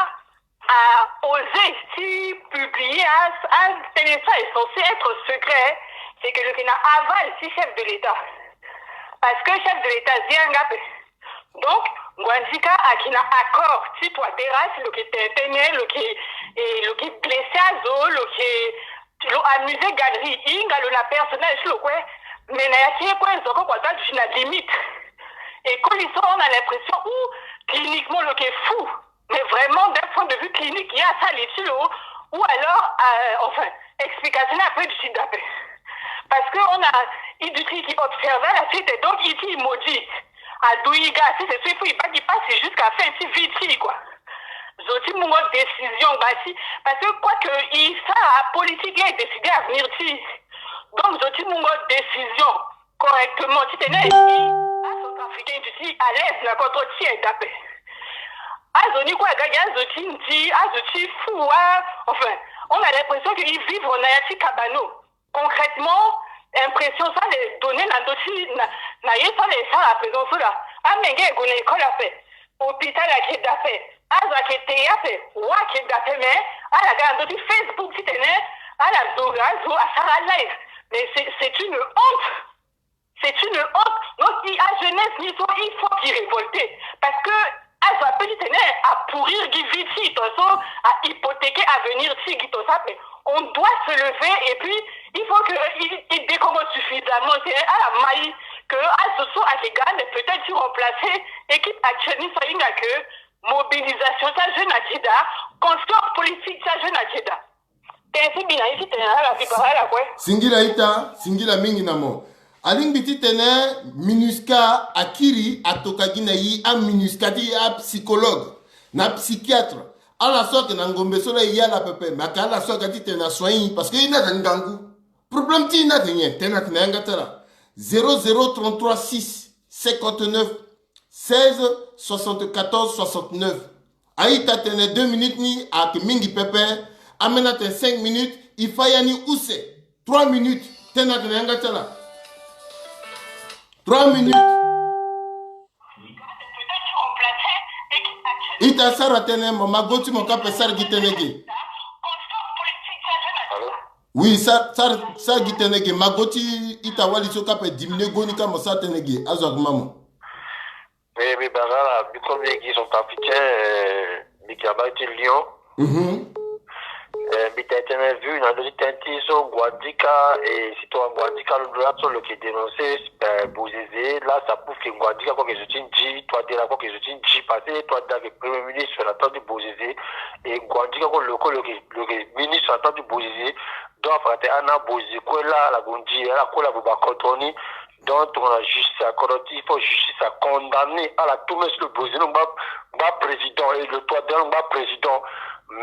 a osé ti publier a, atënë so est censé être secret, c'est que lo yeke na aval ti chef de l'État. Parce que chef de l'État zi yanga ape. Donc, Ngouandjika ayeke na accord ti Touadéra si lo yeke tene tënë, lo yeke, eh, lo yeke blessé azo, lo yeke, lo amusé galerie, e hinga lo na personnage ti lo kue. Mais na ya ti ye kue, zo kue kua ti aduti na limite. Et koli so on a l'impression ou cliniquement lo yeke fou. Mais vraiment, d'un point de vue clinique, ye asara li ti lo, ou alors, euh, enfin, explication ni ape duti daa ape. Parce que on a, e duti e observé ala ti tene, donc e ti e maudit. Adu e ga si c'est sûr, il faut e baa gi pasi jusqu'à fin ti vie ti e, quoi. Zo ti mungo décision, bah si, parce que quoi que e sara politique, e décider avenir ti e. Donc zo ti mungo décision correctement, titene e, acentrafricain ti si à l'aise na kodro ti e daa ape. Azo ni kue aga gi azo ti ndi, azo ti fou, a, enfin, on a l'impression que e vivre na ya ti kabano. Concrètement, impression so ala donné na ndö ti, na, na ye so ala sara à présent so laa. Amenge ague na école ape, hôpital ayeke daa ape, azo ayeke te ape, wa ayeke daa ape, mais ala ga na ndö ti Facebook titene ala zo ga azo asara live. Mais c'est, c'est une honte. C'est une honte. Donc, il, a jeunesse ni so, il faut qu'il révolte. Parce que azo ape titene a pourrir gi vie ti tongaso, a hypothéquer avenir ti gi tongaso ape. On doit se lever et puis il faut que, euh, il, il décommande suffisamment. C'est à la maille que azo so ayeke ga, mais peut-être ti remplacer équipe actuelle ni so ahinga que mobilisation ti ajeune ayeke daa, conscience politique ti ajeune ayeke daa. Tënë ti mbi na ye titene ala fi bara ala kue. Singila ita, singila mingi na mo. Alingbi titene MINUSCA akiri atoka gi na ye aMINUSCA ti apsychologue na apsychiatre. Ala so ayeke na ngombe so la e ye ala pepe, mais ayeke ala so aga titene asoin ye parce que ye ni ayeke ngangu. Problème ti ye ni ayeke nyen? Tënë ayeke na yanga ti ala. Zéro zéro trente-trois six cinquante-neuf seize soixante-quatorze soixante-neuf. A-ita, tënë deux minutes ni ayeke mingi pepe. Ambeni atene cinq minutes, e fa ya ni use. Trois minutes, tënë ayeke na yanga ti ala. Trois minutes. Ita, sara tënë, mo, mago ti mo kâ ape sara gi tënë ge. Allô? Oui, sara, sara, sara gi tënë ge, mago ti ita wali so kâ ape diminuer go ni kâ, mo sara tënë ge, azo ayeke ma mo. Mais, mais, bara ala, mbi so mbi gi centrafricain, euh, mbi gi na mbage ti Lyon. Mhm. Eh, mbi tene tënë, vu na ndö ti tënë ti so Nguandika, eh, si tongana Nguandika lo, lo laso lo yeke dénoncer, eh, Bozizé, là ça prouve que Nguandika kue ayeke zo ti nzi, Touadéra kue ayeke zo ti nzi, parce que Touadéra ayeke premier ministre na temps ti Bozizé, et Nguandika kue lo kue lo yeke, lo yeke ministre na temps ti Bozizé. Donc afa tene ana Bozizé kue laa ala gue nzi, ala kue laa buba kodro ni. Donc tongana justice akodro ti, il faut justice acondamner ala tout, même si lo Bozizé lo ngba, ngba président et lo Touadéra lo ngba président,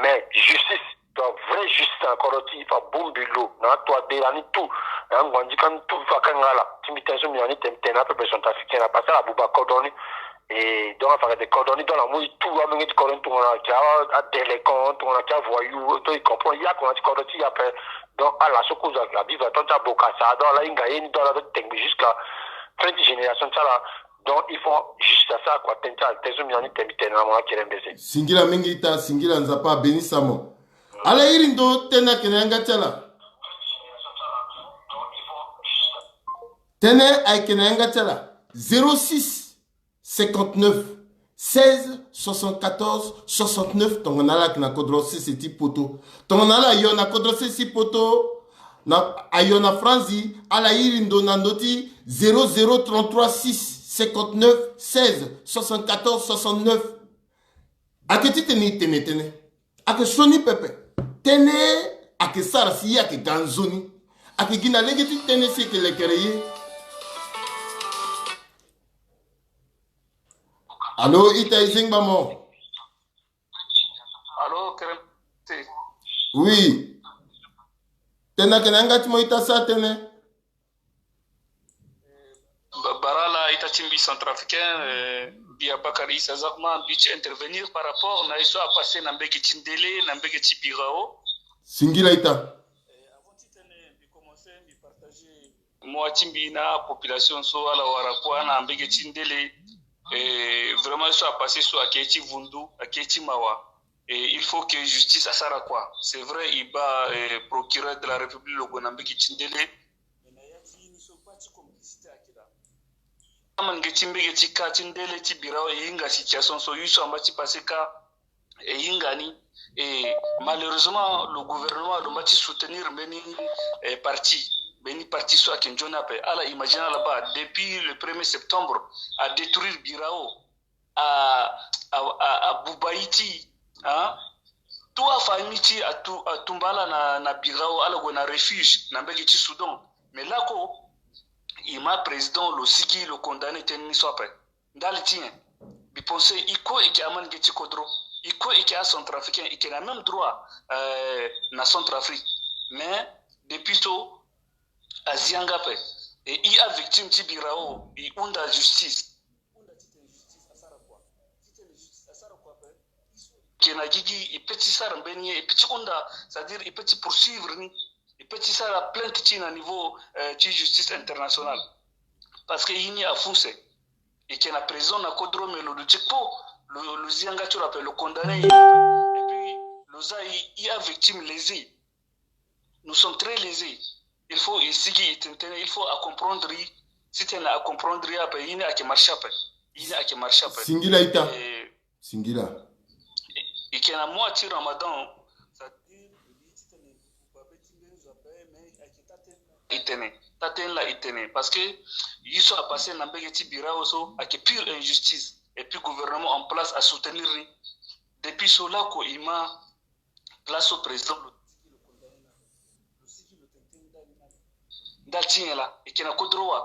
mais justice, donc vraie justice na kodro ti, il faut abongbi lo na Touadéra ni tout, na Nguandika ni tout, il faut akanga ala. Ti mbi tene so mbi na ni tene, mbi tene na apepe centrafricain na parce que ala buba kodro ni. Et donc afa tene kodro ni, donc ala mu e tout amolenge ti kodro ni, tongana ayeke a, adélinquant, tongana ayeke avoyou, donc e comprendre ya tongana ti kodro ti e ape. Donc ala so kozo ayeke a vivre na temps ti abokasa, donc ala hinga ye ni, donc ala doit ti tengbe jusqu'à fin ti génération ti ala. Donc il faut juste asara kua tënë ti ala. Tënë so mbi na ni tene, mbi tene na mo na kerembese. Singila mingi ita, singila, Nzapa abénissa mo. Ala iri ndo, tënë ayeke na yanga ti ala. Tënë ayeke na yanga ti ala. Zéro six cinquante-neuf seize soixante-quatorze soixante-neuf, tongana ala ayeke na kodro sese ti poto. Tongana ala ayo na kodro sese ti poto, na, ayo na Franzi, ala iri ndo na ndö ti zéro zéro trente-trois six cinquante-neuf seize soixante-quatorze soixante-neuf. Ayeke titene e tene tënë. Ayeke sioni pepe. Tënë ayeke sara si ye ayeke ga nzoni. Ayeke gi na lege ti tënë si e yeke lekere ye. Allô, ita, e zengba mo. Allô, kerembese. Oui. Tënë ayeke na yanga ti mo, ita, sara tënë. Ba-, bara ala, ita ti mbi centrafricain, eh, mbi Abakar Issa Zakma, mbi ti intervenir par rapport na ye so apassé na mbege ti Ndele, na mbege ti Birao. Singila ita. Eh, avant ti tene mbi commencer, mbi partager mot ti mbi na population so ala wara kua na mbege ti Ndele. Eh, vraiment, ye so apassé so ayeke ye ti vundu, ayeke ye ti mawa. Et il faut que justice asara kua. C'est vrai, e baa, eh, procureur de la République lo gue na mbege ti Ndele. Mais na ya ti ye ni so, pas ti complicité ayeke daa. Amange ti mbege ti kâ ti Ndele ti Birao e hinga situation so, ye so amba ti passé kâ e hinga ni. Et malheureusement, le gouvernement alo mba ti soutenir mbeni, eh, parti, mbeni parti so ayeke nzoni ape. Ala imagine ala baa, depuis le premier septembre, a détruire Birao, a, a, a, abuba ye ti, hein? Tout afamille ti e atu-, atumba ala na, na Birao, ala gue na refuge na mbege ti Soudan. Mais lako, e ma président lo sigi, lo condamné tënë ni so ape. Ndali ti nyen? Mbi pensé e kue e yeke amange ti kodro, e kue e yeke acentrafricain, e yeke na même droit, euh, na Centrafrique. Mais depuis so, azi yanga ape. Et e avictime ti Birao, e hunda justice. Hunda titene justice asara kua. Titene justice asara kua ape, e so e yeke na gigi, e peut ti sara mbeni ye, e peut ti hunda, c'est-à-dire e peut ti poursuivre ni, e peut ti sara plainte ti e na niveau, euh, ti justice internationale. Parce que ye ni afu use. E yeke na prison na kodro, mais lo duti kpo, lo, lo zi yanga ti lo ape, lo condamné ye ape. Et puis lo za i, i avictime lésé. Nous sommes très lésés. Il faut e sigi e tene tënë, il faut acomprendre i. Si tene acomprendre i ape, i ni ayeke marché ape. I ni ayeke marché ape. Singila ita. Eh, singila. E yeke na mois ti Ramadan, c'est-à-dire, e tene, taa tënë laa e tene. Parce que ye so apassé na mbage ti Birao so ayeke pure injustice. Et puis gouvernement en place asoutenir ni. Depuis so laoko e ma place so président lo tiki lo condamné na lo sigi lo tene tënë ndali na lo. Ndali ti nyen laa? E yeke na kodro wa?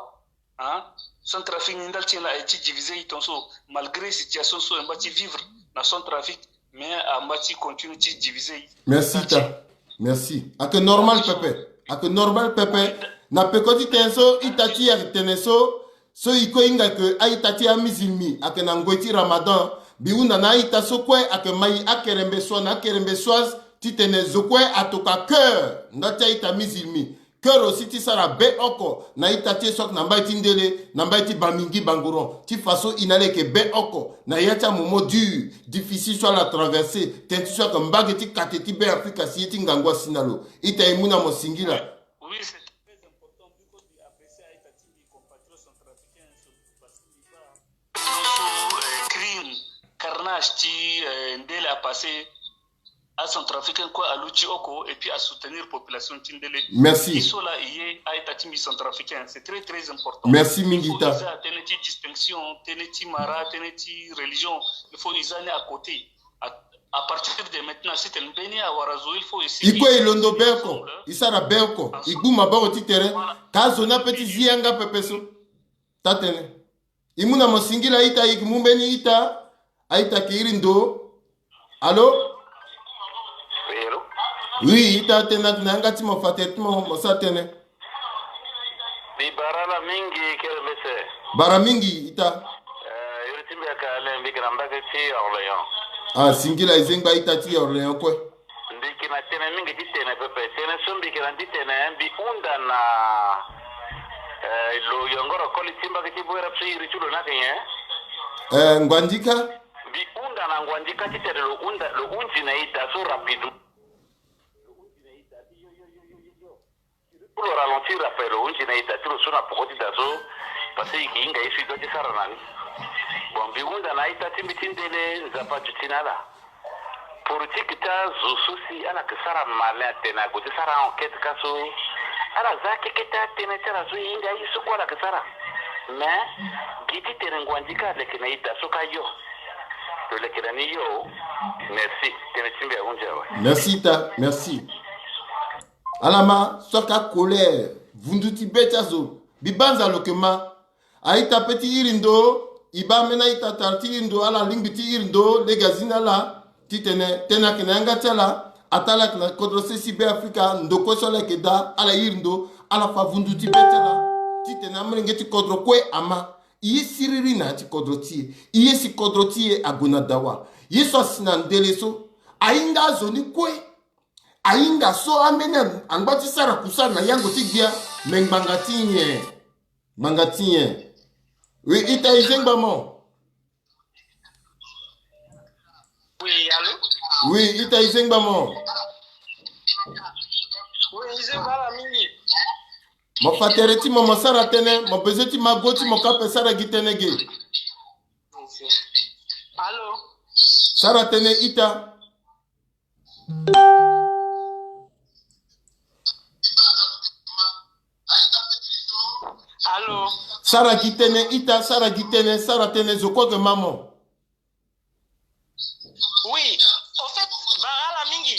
Hein? Centrafrique ni ndali ti nyen laa e ti divisé e tongaso, malgré situation so e mba ti vivre na Centrafrique, mais a mba ti continuer ti divisé e. Merci ita. Merci. Ayeke normal pepe. Ayeke normal pepe. Na peko ti tënë so ita ti e ayeke tene so, so e kue hinga ke a-ita ti amizilmi ayeke na ngoi ti Ramadan. Mbi hunda na a-ita so kue ayeke ma e akerembe soi na akerembe soise titene zo kue atokua cœur ndali ti a-ita mizilmi. Cœur aussi ti sara be oko na ita ti e so ayeke na mbai ti ndele, na mbai ti Bamingui Bangoron, ti façon e na ala yeke be oko na ya ti amoment dur, difficile so ala traversé, tënë ti so ayeke mbage ti kate ti Be Afrika si ye ti ngangu asi na lo. Ita e mu na mo singila. Oui, c'est très important. Mbi kue mbi apprécier a-ita ti mbi, compatriote centrafricain, so parce que mbi baa so, euh, crime, carnage ti, euh, ndele apassé. A-Centrafricain kue aluti oko et puis asoutenir population ti ndele. Merci. E so laa e ye a-ita ti mbi centrafricain, c'est très, très important. Merci mingi ita. Il faut e za tënë ti distinction, tënë ti mara, tënë ti religion. Il faut e za ni à côté. À, à partir de maintenant, si tene mbeni awara zo, il faut e sigi. E kue e londo be oko, e sara be oko, e gbu maboko ti tere. Voilà. Ka zo ni ape ti zi yanga pepe so. Taa tënë. E mu na mo singila ita, e yeke mu mbeni ita. A-ita ayeke iri ndo. Allô? Oui, allô? Oui, ita tënë na yanga ti mo, fa tere ti mo, mo sara tënë. Mbi bara ala mingi, kere mbese. Bara mingi ita. Eh, iri ti mbi ayeke Alain, mbi yeke na mbage ti Orléans. Ah, singila, e zengba ita ti Orléans kue. Mbi yeke na tënë mingi ti tene pepe. Tënë so mbi yeke na ni ti tene, mbi hunda na, eh, lo yongoro koli ti mbage ti Bouéré so iri ti lo ni ayeke nyen? Eh, Nguandika. Mbi hunda na Nguandika titene lo hunda, lo hunzi na e da so rapide. Lo ralentir rappel, lo hunzi na e da ti lo so na poko ti da so, parce que e yeke hinga ye so e doit ti sara na ni. Bon, mbi hunda na a-ita ti mbi ti ndele, Nzapa aduti na ala. Politique ti azo so si ala yeke sara malin atene ague ti sara enquête ka so, ala za keke ti atënë ti ala so e hinga ye so kue ala yeke sara. Mais gi ti tene Nguandika aleke na e da so ka yo. Lo leke na ni yo. Merci. Tënë ti mbi ahunzi awe. Merci ita, merci. Ala ma, so ayeke acolère, vundu ti be ti azo. Mbi banza lo yeke ma. A-ita ape ti iri ndo, e baa ambeni a-ita tara ti iri ndo, ala lingbi ti iri ndo, lege azi na ala, titene, tënë ayeke na yanga ti ala, ataa ala yeke na kodro sese Be Afrika, ndo kue so ala yeke daa, ala iri ndo, ala fa vundu ti be ti ala, titene amolenge ti kodro kue ama. E ye siriri na ya ti kodro ti e, e ye si kodro ti e ague na dawa. Ye so asi na ndele so, ahinga azo ni kue. Ahinga so ambeni angba ti sara kusala na yango ti gbia, me ngbanga ti nyen? Ngbanga ti nyen? Oui, ita e zengba mo. Oui, allô? Oui, ita e zengba mo. Oui, e zengba ala mingi. Mo fa tere ti mo, mo sara tënë, mo bezoin ti ma go ti mo ka ape, sara gi tënë ge. Allô? Sara tënë ita. Allô? Sara gi tënë ita, sara gi tënë, sara tënë, zo kue ayeke ma mo. Oui, au fait, bara ala mingi.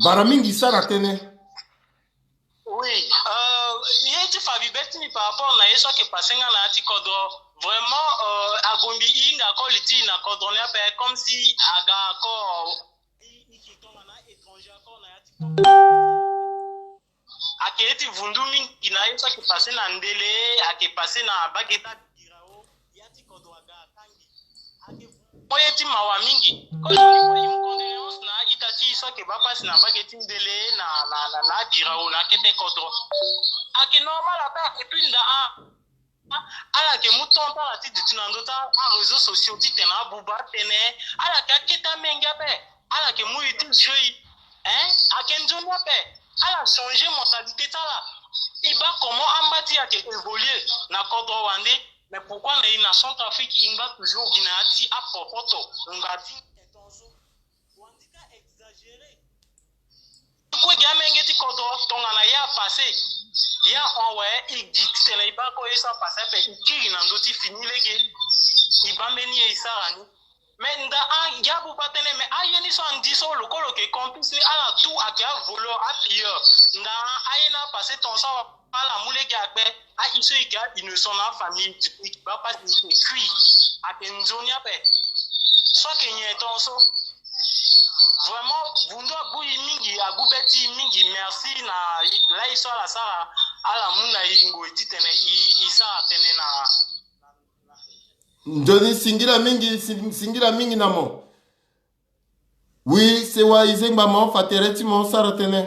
Bara mingi, sara tënë. Oui, euh, ye ti fa bibe ti mbi par rapport na ye so ayeke passé nga na ya ti kodro. Vraiment, euh, ague mbi e hinga koli ti e na kodro ni ape, comme si aga encore. E, e yeke tongana étranger encore na ya ti kodro. Ayeke ye ti vundu mingi na ye so ayeke passé na ndele, ayeke passé na mbage ti Birao, ya ti kodro aga atangi. Ayeke mo ye ti mawa mingi. Kozo ni mo ye mu condoléance na a-ita ti e so ayeke baa pasi na mbage ti ndele na, na, na, na Birao na akete kodro. Ayeke normal ape, ayeke tu nda a. Ala yeke mu temps ti ala ti duti na ndö ti aréseaux sociaux titene abuba atene. Ala yeke akete amenge ape. Ala yeke mu e ti jeu e. Hein? Ayeke nzoni ape. Ala changer mentalité ti ala. E baa comment amba ti e ayeke évoluer na kodro wande. Mais pourquoi na e na Centrafrique e ngba toujours gi na ya ti apopoto ngba ti Kue gi amenge ti kodro tongana ye apassé. Ye ahon awe, e gi titene e baa kue ye so apassé ape, e kiri na ndö ti fini lege. E baa mbeni ye e sara ni. Mais nda a, ye abuba tënë, mais aye ni so andi so lo kue lo yeke complice ni, ala tout ayeke avoleur, apilleur. Nda a, aye ni apassé ton so awa. Ala mu lege akpe, a-i so e yeke a-innocent na afamille, e yeke baa pasi, e yeke kui. Ayeke nzoni ape. So ayeke nyen ton so? Vraiment, bundu agbu e mingi, agbu be ti e mingi. Merci na lai so ala sara, ala mu na e ngoi titene e, e sara tënë na. Nzoni, singila mingi, sing-, singila mingi na mo. Oui, sewa e zengba mo, fa tere ti mo, sara tënë.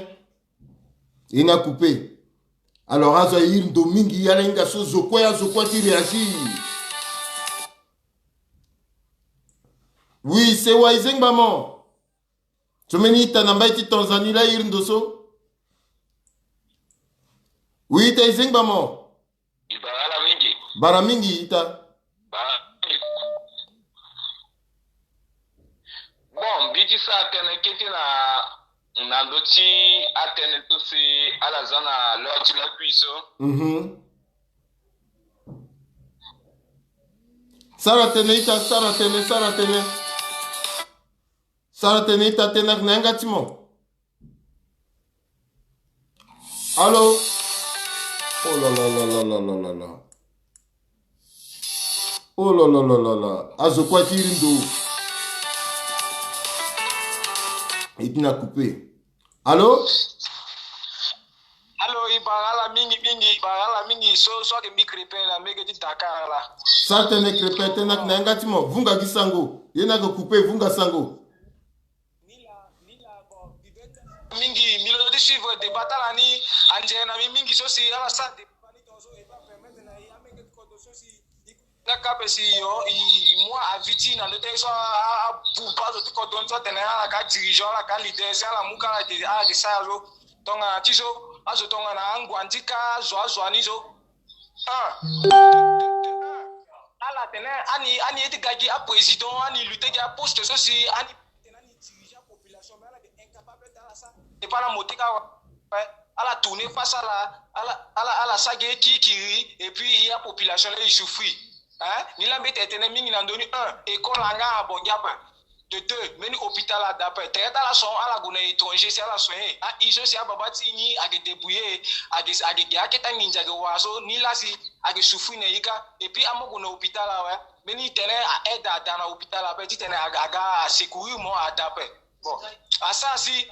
E na coupé. Alors, azo aye iri ndo mingi, ala hinga so zo kue, azo kue ti réagir. Oui, sewa e zengba mo. So mbeni ita na mbai ti Tanzanie laa e iri ndo so. Oui, ita e zengba mo. E bara ala mingi. Bara mingi ita. Bara mingi. Bon, mbi ti sara tënë kete na, na ndö ti atënë so si ala za na l'heure ti lakui so. Mhm. Sara tënë ita, sara tënë, sara tënë. Sara tënë ita, tënë ayeke na yanga ti mo. Allô? Oh là là là là là là là là. Oh là là là là là. Azo kue ti iri ndo. E ti na coupé. Allô? Allô, e bara ala mingi mingi, e bara ala mingi so, so ayeke mbi Crépin na mbage ti Dakar laa. Sara tënë Crépin, tënë ayeke na yanga ti mo, vunga gi sango. Ye ni ayeke coupé, vunga sango. Mingi, mbi londo ti suivre débat ti ala ni, anzere na mbi mingi so si ala sara débat ni tongaso, e baa permettre na e amenge ti kodro so si e nga kâ ape si yo, e mu avis ti e na ndö ti so a, a, abuba azo ti kodro ni so atene ala ka dirigeant, ala ka leader, si ala mu kâ ala yeke, ala yeke sara so. Tongana ti so, azo tongana anguandika, azo, azo ani so. Ah. Ala tene ani, ani ye ti ga gi aprésident, ani lutter gi aposte so si ani tene ani diriger apopulation, mais ala yeke incapable ti ala sara. Et puis ala mo ti kâ, ala tourner face ala, ala, ala, ala sara gi kirikiri, et puis e apopulation laa e souffrir. Hein? Ni laa mbi tene tënë mingi na ndö ni, un, école angba abongi ape. De deux, mbeni hôpital ada ape. Tere ti ala son, ala gue na étranger si ala soigner. A-i so si ababa ti e ni ayeke débrouiller, ayeke, ayeke ge akete anginza ayeke wara so, ni laa si ayeke souffrir na e kâ. Et puis amu gue na hôpital awe. Mbeni tene a-aide ada na hôpital ape titene aga, aga asecourir mo ada ape. Bon. Asara si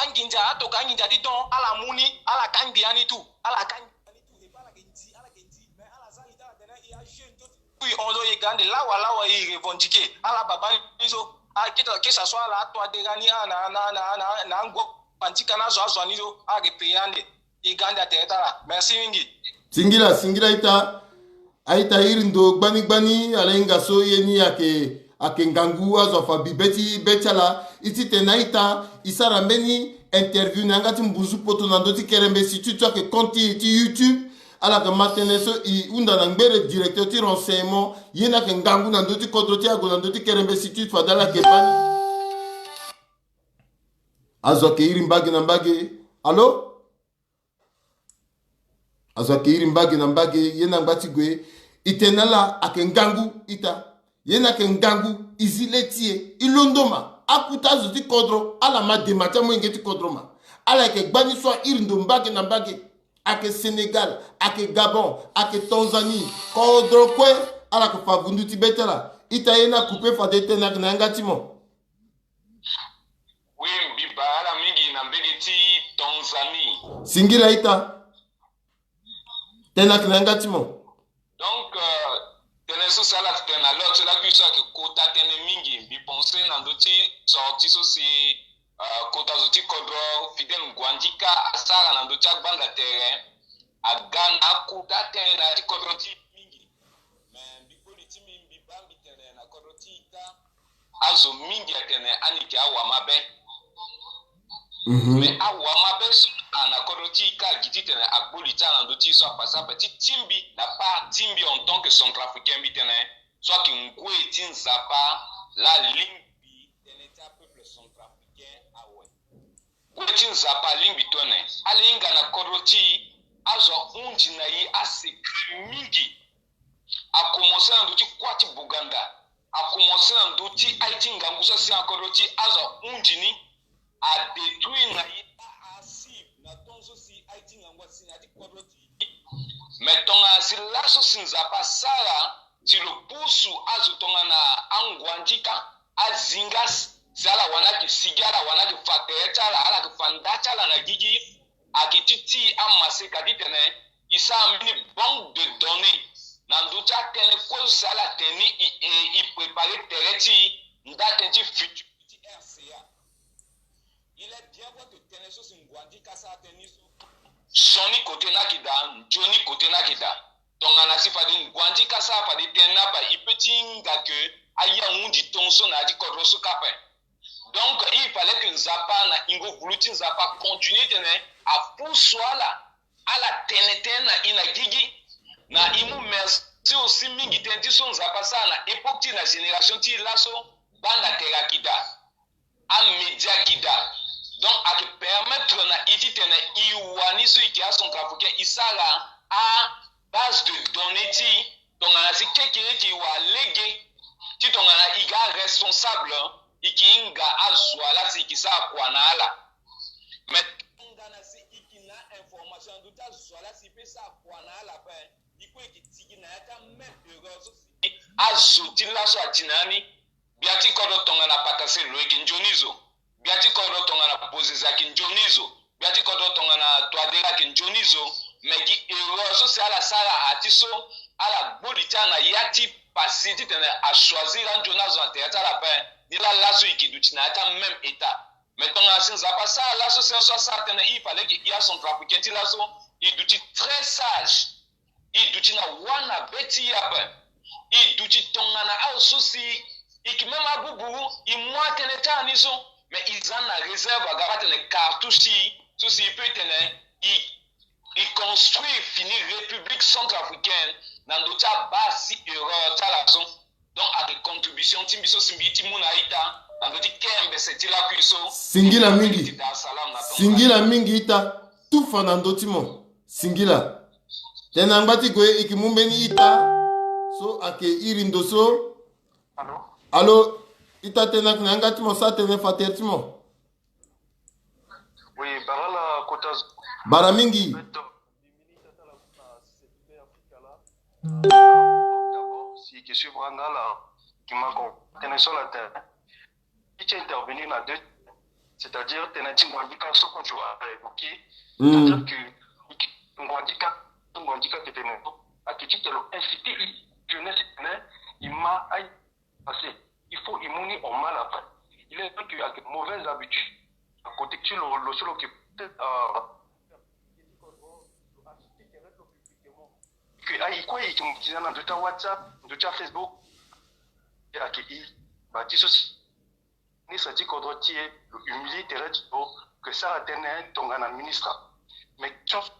anginza, atoka anginza ti don, ala mu ni, ala kangbi ani tout. Ala kangbi ani tout. Et puis ala yeke ndi, ala yeke ndi. Mais ala za li ti ala tene e ajeune ti Puis on zo e ga ande lawa lawa e revendiquer. Ala baba ni so. A, que, que ça soit ala atoa dega ni, a, na, na, na, na, na anguandika na azo, azo ani so. A yeke payer ande. E ga ande atere ti ala. Merci mingi. Singila, singila ita. A-ita iri ndo gbani gbani, ala hinga so ye ni ayeke, ayeke ngangu, azo afa bi be ti, be ti ala. E ti tene a-ita, e sara mbeni interview na yanga ti mbuzu poto na ndö ti kerembe site so ayeke compte ti, ti YouTube. Ala yeke ma tënë so e hunda na ngbere directeur ti renseignement, ye ni ayeke ngangu na ndö ti kodro ti e, ague na ndö ti kerembe site fade ala yeke baa ni. Azo ayeke iri mbage na mbage. Allô? Azo ayeke iri mbage na mbage, ye ni angba ti gue. E tene na ala ayeke ngangu ita. Ye ni ayeke ngangu, e zi le ti e, e londo ma. Akota azo ti kodro, ala ma dema ti amolenge ti kodro ma. Ala yeke gbani so a iri ndo mbage na mbage. Ayeke Sénégal, ayeke Gabon, ayeke Tanzanie, kodro kue, ala yeke fa vundu ti be ti ala. Ita ye ni akupe fade tënë ayeke na yanga ti mo. Oui, mbi baa ala mingi na mbage ti Tanzanie. Singila ita. Tënë ayeke na yanga ti mo. Donc, euh, tënë so si ala tene na lot so lakui so ayeke kota tënë mingi. Mbi pense na ndö ti sortie so si, euh, kota zo ti kodro Fidèle Nguandika asara na ndö ti agbanda tere. Aga na akota tënë na ya ti kodro ti azo mingi atene ani yeke awa mabe. Mhm. Mais awa mabe so a na kodro ti e ka gi titene agbo li ti ala na ndö ti e so apasa ape ti tingbi na part ti mbi en tant que centrafricain, mbi tene so ayeke ngoi ti Nzapa laa alingbi tënë ti apeuple centrafricain awe. Ngoi ti Nzapa alingbi tongana ala hinga na kodro ti e, azo ahunzi na e asecret mingi. Akomense na ndö ti kuâ ti Buganda. Akomense na ndö ti aye ti ngangu so asi na kodro ti e, azo ahunzi ni. Adétruire na e a, a, si na tongaso si aye ti ngangu asi na ya ti kodro ti e. Mais tongana si laso si Nzapa asara ti lo pusu azo tongana anguandika azinga, si ala wani ayeke sigi, ala wani ayeke fa tere ti ala, ala yeke fa nda ti ala na gigi. Ayeke ti ti e amaseka titene e sara mbeni banque de données na ndö ti atënë kue so si ala tene ni, e, e, e préparer tere ti e nda tënë ti futur ti R C A. Il est bien vrai que tënë so si nguandika asara tënë ni so, sioni kote ni ayeke daa, nzoni kote ni ayeke daa. Tongana si fade nguandika asara fade tënë ni ape, e peut ti hinga ke aye ahunzi tongaso na ya ti kodro so kâ ape. Donc il fallait que Nzapa na yingo vulu ti Nzapa acontinuer titene apusu ala, ala tene tënë na e na gigi. Na e mu merci aussi mingi tënë ti so Nzapa asara na époque ti e na génération ti e laso, banda tere ayeke daa, amédia ayeke daa. Donc ayeke permettre na e titene e wani so e yeke acentrafricain e sara abase de données ti e. Tongana si kekereke e wara lege ti tongana e ga aresponsable, e yeke hinga azo wa laa si e yeke sara kua na ala. Mais tongana si e yeke na information na ndö ti azo wa laa si e peut sara kua na ala ape, e kue e yeke tigi na ya ti amême erreur so si azo ti laso ati na ya ni. Gbia ti kodro tongana Patase lo yeke nzoni zo. Gbia ti kodro tongana Bozeza ayeke nzoni zo. Gbia ti kodro tongana Touadéra ayeke nzoni zo. Me gi erreur so si ala sara ati so, ala gbo li ti ala na ya ti pasi titene achoisir anzoni azo na tere ti ala ape. Ni laa laso e yeke duti na ya ti amême état. Me tongana si Nzapa asara laso si aye so asara tënë, il fallait que e acentrafricain ti laso e duti très sage. E duti na wâ na be ti e ape. E duti tongana azo so si e yeke même abuburu, e mu atënë ti ala ni so. Mais e za na réserve aga atene cartouche ti e so si e peut tene e, e construire fini République centrafricaine na ndö ti abase ti erreur ti ala so. Donc ayeke contribution ti mbi so si mbi ti mu na ita na ndö ti kembese ti lakui so. Singila mingi. Dar es Salaam na Tonga. Singila mingi ita. Tufa na ndö ti mo. Singila. Tene na ngba ti gue e yeke mu mbeni ita so ayeke iri ndo so. Allô? Allô, ita tene ayeke na yanga ti mo, sara tene fa tere ti mo. Oui, bara ala kota zo. Bara mingi. En fait, d'abord, si e yeke suivre nga ala, e yeke ma ko tene so ala tene. E ti intervenir na deux, c'est-à-dire tënë ti nguandika so kue tu as évoqué. Hmm. C'est-à-dire que nguandika, nguandika ayeke tene, ayeke ti tene lo inciter e, jeunesse tene, e ma aye passé. Il faut e mu ni en mal après. Il est vrai que ayeke mauvaise habitude. Côté ti lo, lo so lo yeke peut-être, euh, que aye kue e yeke mu ti na ndö ti aWhatsApp, ndö ti aFacebook. E ayeke e ba ti so si ministre ti kodro ti e lo humilier tere ti lo, ke sara tënë tongana ministre. Mais question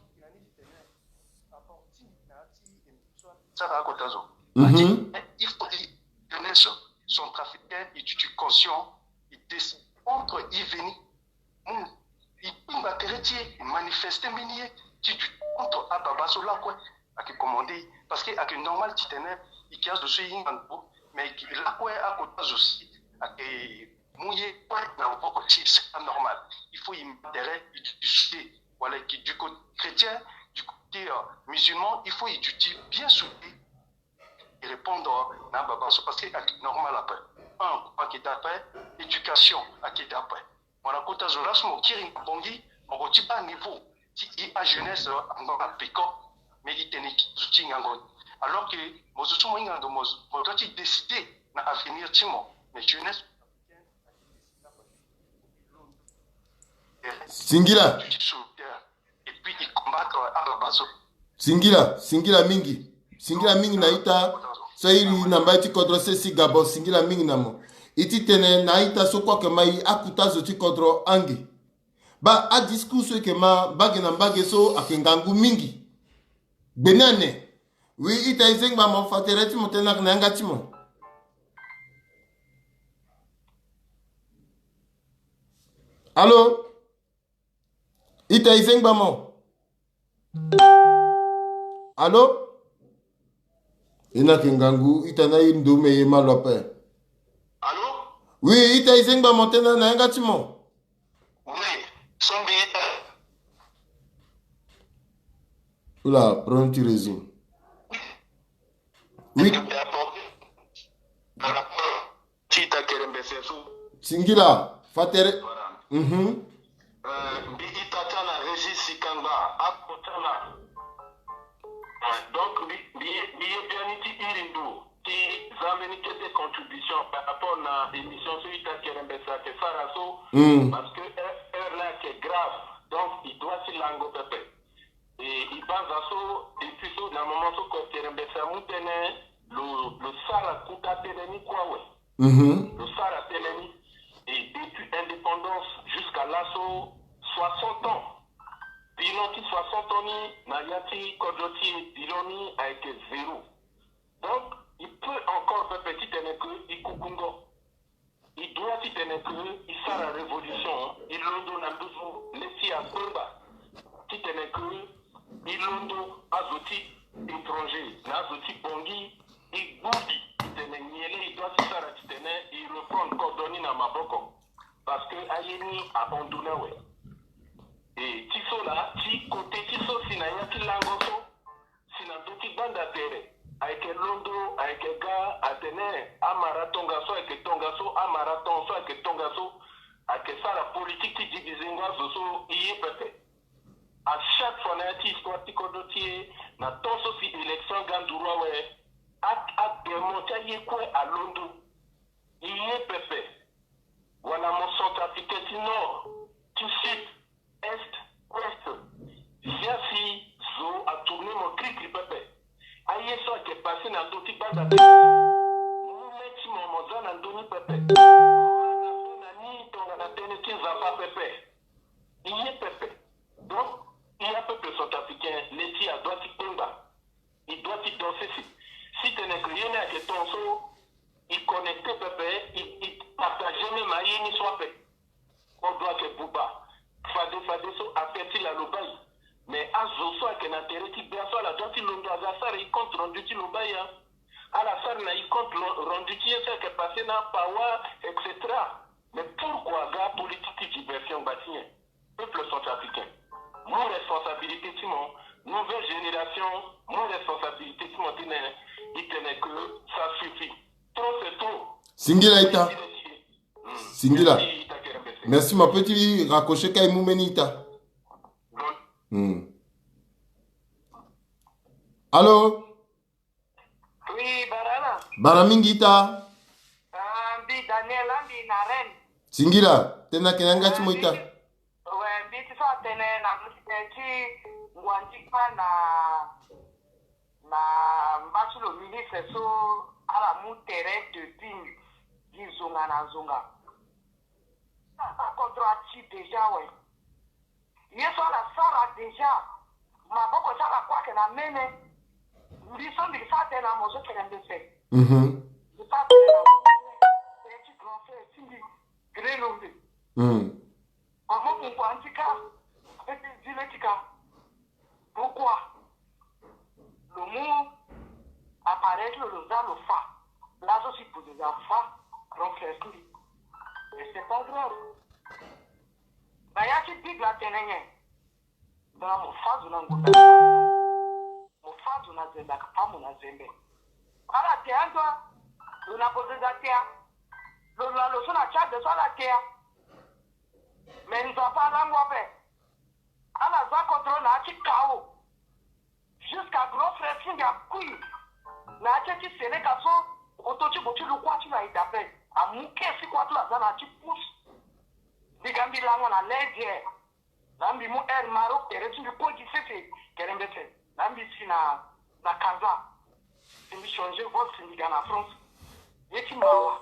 so sara akota zo. Mhm. Il faut que jeunesse centrafricaine e duti conscient, e décide contre e veni. Mu e kpingba tere ti e, e manifester mbeni ye ti duti contre ababa so lakue ayeke commandé. Parce que ayeke normal titene e yeke azo so e hinga ndo, mais e yeke lakue akota zo si ayeke mu ye kue na maboko ti e, c'est pas normal. Il faut e ma tere, e duti soudé. Wala e yeke du côté chrétien, du côté, euh, musulman, il faut e duti bien soudé. E répondre na ababa so parce que ayeke normal après. Un, ayeke daa après, éducation ayeke daa après. Mo na kota zo laso mo kiri na Bangui, mo ko ti baa niveau ti e ajeunesse angba na peko. Mais e tene e zo ti e ngango ni. Alors que mo zo so mo hinga ndo mo, mo doit ti décider na avenir ti mo. Mais jeunesse. Singila. Et puis e combattre ababa so. Singila, singila mingi. Singila mingi na ita. So e iri na mbai ti kodro sese Gabon, singila mingi na mo. E ti tene na a-ita so kue ayeke ma e akuta zo ti kodro ange. Baa, adiscours so e yeke ma mbage na mbage so ayeke ngangu mingi. Gbene ane. Oui, ita, e zengba mo, fa tere ti mo tënë na yanga ti mo. Allô? Ita, e zengba mo. Allô? E na yeke ngangu, ita, na e ndo me ye ma lo ape. Allô? Oui, ita, e zengba mo tënë na yanga ti mo. Oui, so mbi ita. Oula, problème ti réseau. Oui. Par rapport ti ita kerembese so. Singila, fa tere. Voilà. Mhm. Euh, mbi ita ti ala Régis Sikangba, ako ti ala. Euh, donc, mbi, mbi, mbi ye biani ti iri ndo ti za mbeni kete contribution par rapport na émission so ita kerembese ayeke sara so. Mm. Parce que heure, heure la ayeke grave. Donc, e doit ti lango pepe. E, e banza so, et puis so, na moment so kue kerembese amu tënë, lo, lo sara kota tënë ni kue awe. Mhm. Lo sara tënë ni. Et depuis indépendance jusqu'à laso, soixante ans. Bilan ti soixante ans ni, na ya ti kodro ti e, bilan ni ayeke zéro. Donc, e peut encore pepe ti tene que e kukungo. E doit ti tene que e sara révolution, e londo na nduzu le ti akpengba. Ti tene que e londo azo ti étranger, na azo ti Bangui, e gbu mbi, e tene nyen laa e doit ti sara ti tene e reprendre kodro ni na maboko. Parce que aye ni ahon ndo ni awe. E ti so laa, ti côté ti so si na ya ti lango so, si na ndö ti gbanda tere, ayeke londo, ayeke ga, atene amara tongaso, ayeke tongaso, amara tongaso, ayeke tongaso, ayeke sara politique ti divizingo azo so, e ye pepe. À chaque fois na ya ti histoire ti kodro ti e, na temps so si élection aga nduru awe, a, ademo ti aye kue alondo. E ye pepe. Wala mo centrafricain ti nord, ti sud, est, ouest. Zia si zo atourner mo krikri pepe. Aye so ayeke passé na ndö ti gbanda pepe. Mu le ti mo, mo za na ndö ni pepe. Mo na so na ni tongana tënë ti Nzapa pepe. E ye pepe. Donc, e ya peuple centrafricain, le ti e adoit ti kpengba. E doit ti danser si. Si tene que ye ni ayeke tongaso, e connecté pepe, e, e partagé même aye ni so ape. Kodro ayeke buba. Fade fade so affaire ti lalo baa e. Mais azo so ayeke na tere ti gbia so ala doit ti londo aga sara e compte rendu ti lo baa e. Ala sara na e compte lo-, rendu ti ye so ayeke passé na apawa, et cetera. Mais pourquoi aga politique ti diversion ngba ti nyen? Peuple centrafricain, mu responsabilité ti mo. Nouvelle génération, mu responsabilité ti mo ti tene, ti tene que ça suffit. Trop c'est trop. Singila ita. Singila. Merci ita kerembese. Merci, ma petit raccrocher kâ e mu mbeni ita. Hmm. Allô? Oui, bara ala. Bara mingi ita. Ah, mbi Daniel, mbi na Rennes. Singila, tënë ayeke na yanga ti mo ita. Ah, mbi ti, ouais, mbi ti so atene na mbi ti ngua nzika na, na mba ti lo ministre so ala mu tere depuis gi zonga na zonga. Sa, sa kodro ati déjà, ouais. Ye so ala sara déjà, maboko ti ala kue ayeke na mene. Mbi so mbi sara tënë na mo so kerembese. Mhm. Mbi sara tënë na mo. Tënë ti grand frère ti mbi, Gre Lombe. Mhm. Mama mu ngua nzika, ape ti zi le ti ka. Pourquoi? Lo mu appareil ti lo, lo za lo fa. Laso si buze za fa, grand frère ti mbi. Mais c'est pas grave. Na ya ti Bible atene nyen? Nga mo fa zo na ngonda, mo fa zo na zembe, aka fa mo na zembe. Ala tea ndo, lo na kozeza tea. Lo na lo so na Tchad so ala tea. Mais Nzapa alango ape. Ala za kodro na ya ti chaos. Jusqu'à grand frère ti nge akui na ya ti, ti Seleka so, oto ti bo ti lo kuâ ti lo aye daa ape. Amu kesi kuâ ti lo aza na ya ti pousse. Mbi ga mbi lango na l'Inde. Na mbi mu Air Maroc tere ti mbi kue gi sese, kerembese. Na mbi si na, na Casa. Si mbi changer vol, si mbi ga na France. Ye ti mawa.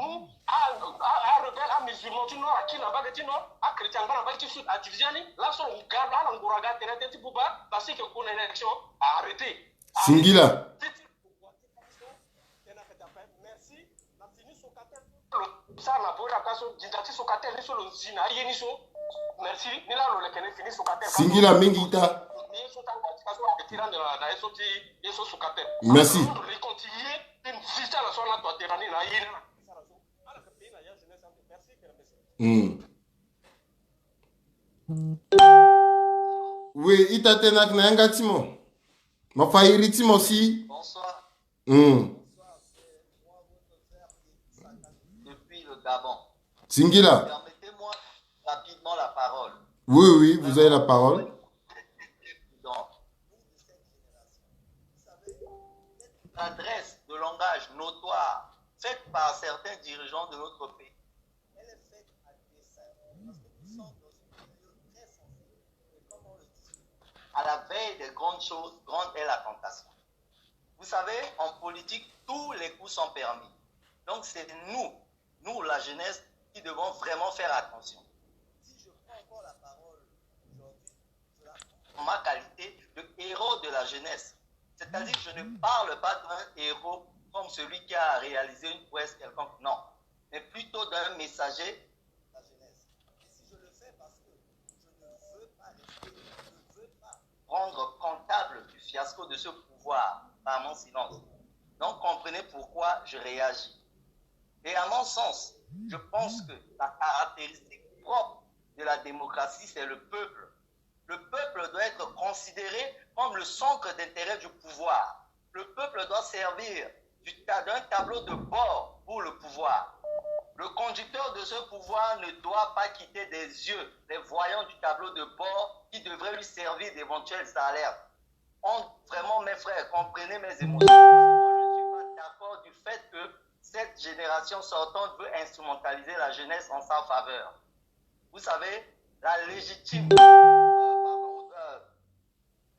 amu a- a- arebelle, amusulman ti nord akiri na mbage ti nord, achrétien angba na mbage ti sud, adivize ani. Laso lo ga lo ala nguru aga tere tënë ti buba parce que kona élection a arrêté. Singila. Singila mingi ita. Merci. Hmm. Oui, ita tene na yanga ti mo. Ma fa iri ti mo si. Bonsoir. Hmm. Depuis le Gabon. Singila. Permettez-moi rapidement la parole. Oui, oui, vous avez la parole. L'adresse de langage notoire faite par certains dirigeants de notre pays, elle est faite à dessein. Parce que nous sommes dans une période très sensible. Et comme on le dit, à la veille des grandes choses, grande est la tentation. Vous savez, en politique, tous les coups sont permis. Donc c'est nous, nous la jeunesse, qui devons vraiment faire attention. Si je prends encore la parole aujourd'hui, je la prends en ma qualité de héros de la jeunesse. C'est-à-dire, je ne parle pas d'un héros comme celui qui a réalisé une prouesse quelconque, non, mais plutôt d'un messager de la jeunesse. Et si je le fais parce que je ne veux pas rester, je ne veux pas rendre comptable du fiasco de ce pouvoir par mon silence. Donc comprenez pourquoi je réagis. Et à mon sens, je pense que la caractéristique propre de la démocratie, c'est le peuple. Le peuple doit être considéré comme le centre d'intérêt du pouvoir. Le peuple doit servir du ta-, d'un tableau de bord pour le pouvoir. Le conducteur de ce pouvoir ne doit pas quitter des yeux les voyants du tableau de bord qui devraient lui servir d'éventuelles alertes. On, vraiment, mes frères, comprenez mes émotions. Parce que moi, je ne suis pas d'accord du fait que cette génération sortante veut instrumentaliser la jeunesse en sa faveur. Vous savez, la légitime, euh, pardon, euh,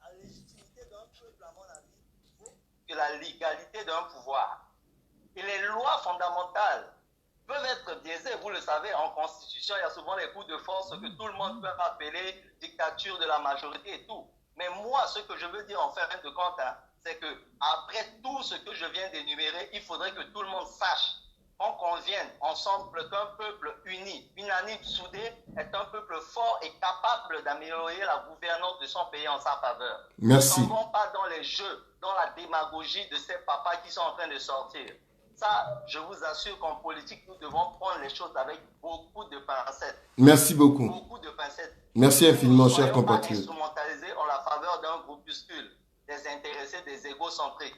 la légitimité d'un peuple, à mon avis, vaut que la légalité d'un pouvoir. Et les lois fondamentales peuvent être biaisées, vous le savez, en constitution, il y a souvent les coups de force que tout le monde peut appeler dictature de la majorité et tout. Mais moi, ce que je veux dire en fin de compte, hein, c'est que après tout ce que je viens d'énumérer, il faudrait que tout le monde sache, qu'on convienne ensemble qu'un peuple uni, unanime, soudé, est un peuple fort et capable d'améliorer la gouvernance de son pays en sa faveur. Merci. Ne tombons pas dans les jeux, dans la démagogie de ces papas qui sont en train de sortir. Ça, je vous assure qu'en politique, nous devons prendre les choses avec beaucoup de pincettes. Merci beaucoup. Beaucoup de pincettes. Merci infiniment, cher compatriote. Instrumentalisés en la faveur d'un groupuscule, des intéressés, des égocentriques.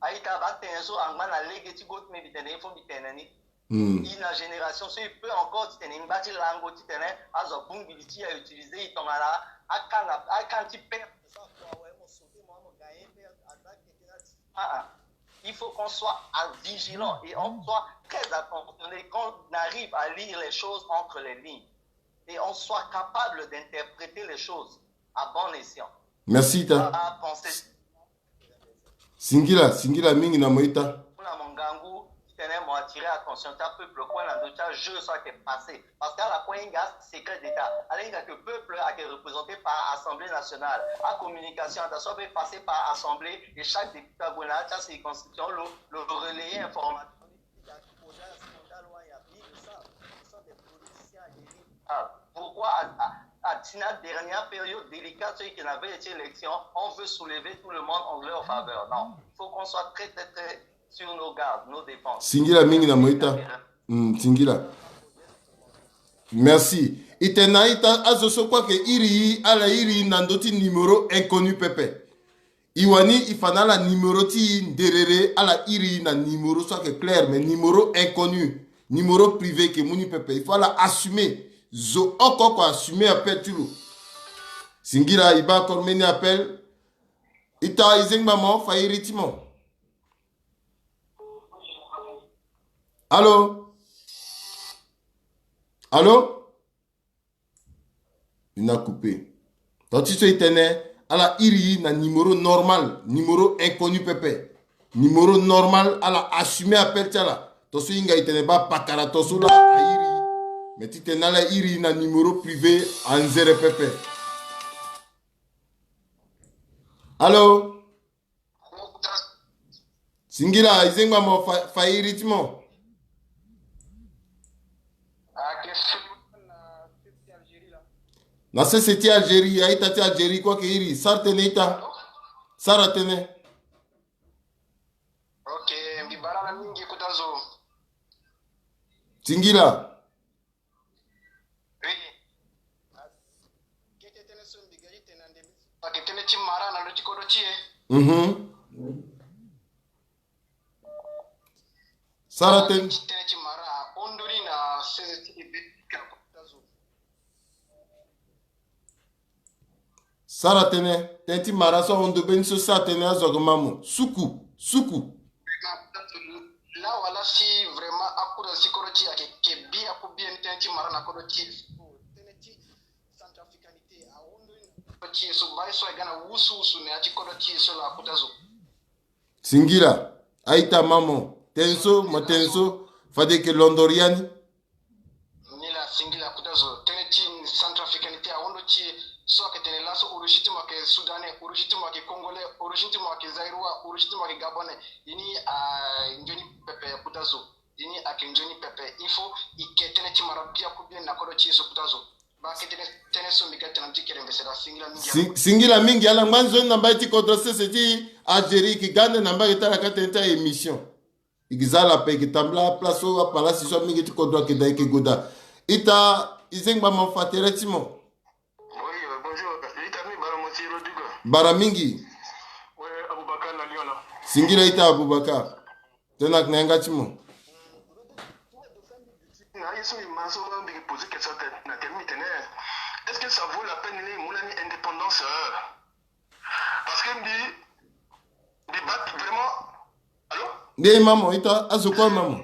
Aita, batene so angba na lege ti go ti mbi, mbi tene il faut mbi tene ni. Hmm. I na génération so i peut encore titene i ngba ti lango titene azo abongbi li ti autiliser i tongana akanga, akanga ti perte. Ah, ah. Il faut qu'on soit vigilant et on soit très attentionné quand on arrive à lire les choses entre les lignes. Et on soit capable d'interpréter les choses à bon escient. Merci, ta. À penser. Singila, singila mingi na mo ita. Mpo na mo ngangu, titene mo attirer attention ti apeuple kue na ndö ti ajeu so ayeke passé. Parce que ala kue ahinga secret d'État. Ala hinga que peuple ayeke représenté par Assemblée nationale. Acommunication ata so ape passé par Assemblée et chaque député ague na ya ti acirconscription lo, lo relayer information. Ah, pourquoi à, à, à Tina, dernière période délicate, ceux qui n'avaient été élection, on veut soulever tout le monde en leur faveur? Non, il faut qu'on soit très, très, très sur nos gardes, nos défenses. Singila mingi na mo ita. Hmm, singila. Merci. I tene na ita azo so kue ayeke iri, ala iri na ndö ti numéro inconnu pepe. I wani i fa na ala numéro ti i nderere, ala iri na numéro so ayeke clair, mais numéro inconnu, numéro privé, i yeke mu ni pepe. Il faut ala assumer. Zo oko oko assumer appel ti lo. Singila, i baa encore mbeni appel. Ita, i zengba mo, fa iri ti mo. Allô? Allô? I na coupé. Donc ti so i tene, ala iri na numéro normal, numéro inconnu pepe. Numéro normal, ala assumer appel ti ala. Ton so i hinga i tene baa pakara ton so laa airi. Mais ti tene ala iri na numéro privé anzere pepe. Allô? Singila, e zengba mo fa, fa iri ti mo. Ake so na sese ti Algérie la. Na sese ti Algérie, a-ita ti Algérie kue ake iri. Sara tënë ita. Sara tënë. Ok, mbi bara ala mingi kota zo. Singila. Oui. Kete tënë so mbi ga ti tene na ndembe. Ake tënë ti mara na lo ti kodro ti e. Mhm. Sara tënë. Tënë ti mara ahon ndoni na sese ti e be. Sara tënë, tënë ti mara so ahon ndo be ni so sara tënë azo ake ma mo. Suku, suku. Là wala si vraiment akuda si kodro ti e ake ke bi aku bien tënë ti mara na kodro ti e. Tënë ti centrafricanité ahon ndo ni na kodro ti e so baa e so e ga na wusuwusu na ya ti kodro ti e so la akuda zo. Singila, a-ita ma mo, tënë so, mo tënë so, fade e ke londo riani. Ni la singila kuta zo, tënë ti centrafricanité ahon ndo ti e so ake tene laso origine ti mo ake soudanais, origine ti mo ake congolais, origine ti mo ake zaïrois, origine ti mo ake gabonais. Ini anzoni pepe kuta zo. Ini ake nzoni pepe. Il faut e ke tënë ti mara bia ku bien na kodro ti e so kuta zo. Ba ke tënë, tënë so mbi ga tene na mbi ti kere mbese da singila mingi. Singila mingi, ala ngba nzoni na mbai ti kodro sese ti Algérie, e ke ga nde na mbai ti ala ka tënë ti a-émission. E ke za ala ape, e ke tambula place so apalasi so amingi ti kodro ake daa, e ke gue daa. Ita, e zengba mo fa tere ti mo. Oui, euh, bonjour. Ita, mbi bara mo ti Rodrigue. Bara mingi. Oui, Aboubacar na Lyon la. Singila ita Aboubacar. Tënë ake na yanga ti mo. Na ye so mbi ma so mbi ke poser question na tene mbi tene, est-ce que ça vaut la peine ni mu lani indépendance, euh, parce que mbi, mbi baa vraiment. Allô? Nde e ma mo, ita, azo kue e ma mo.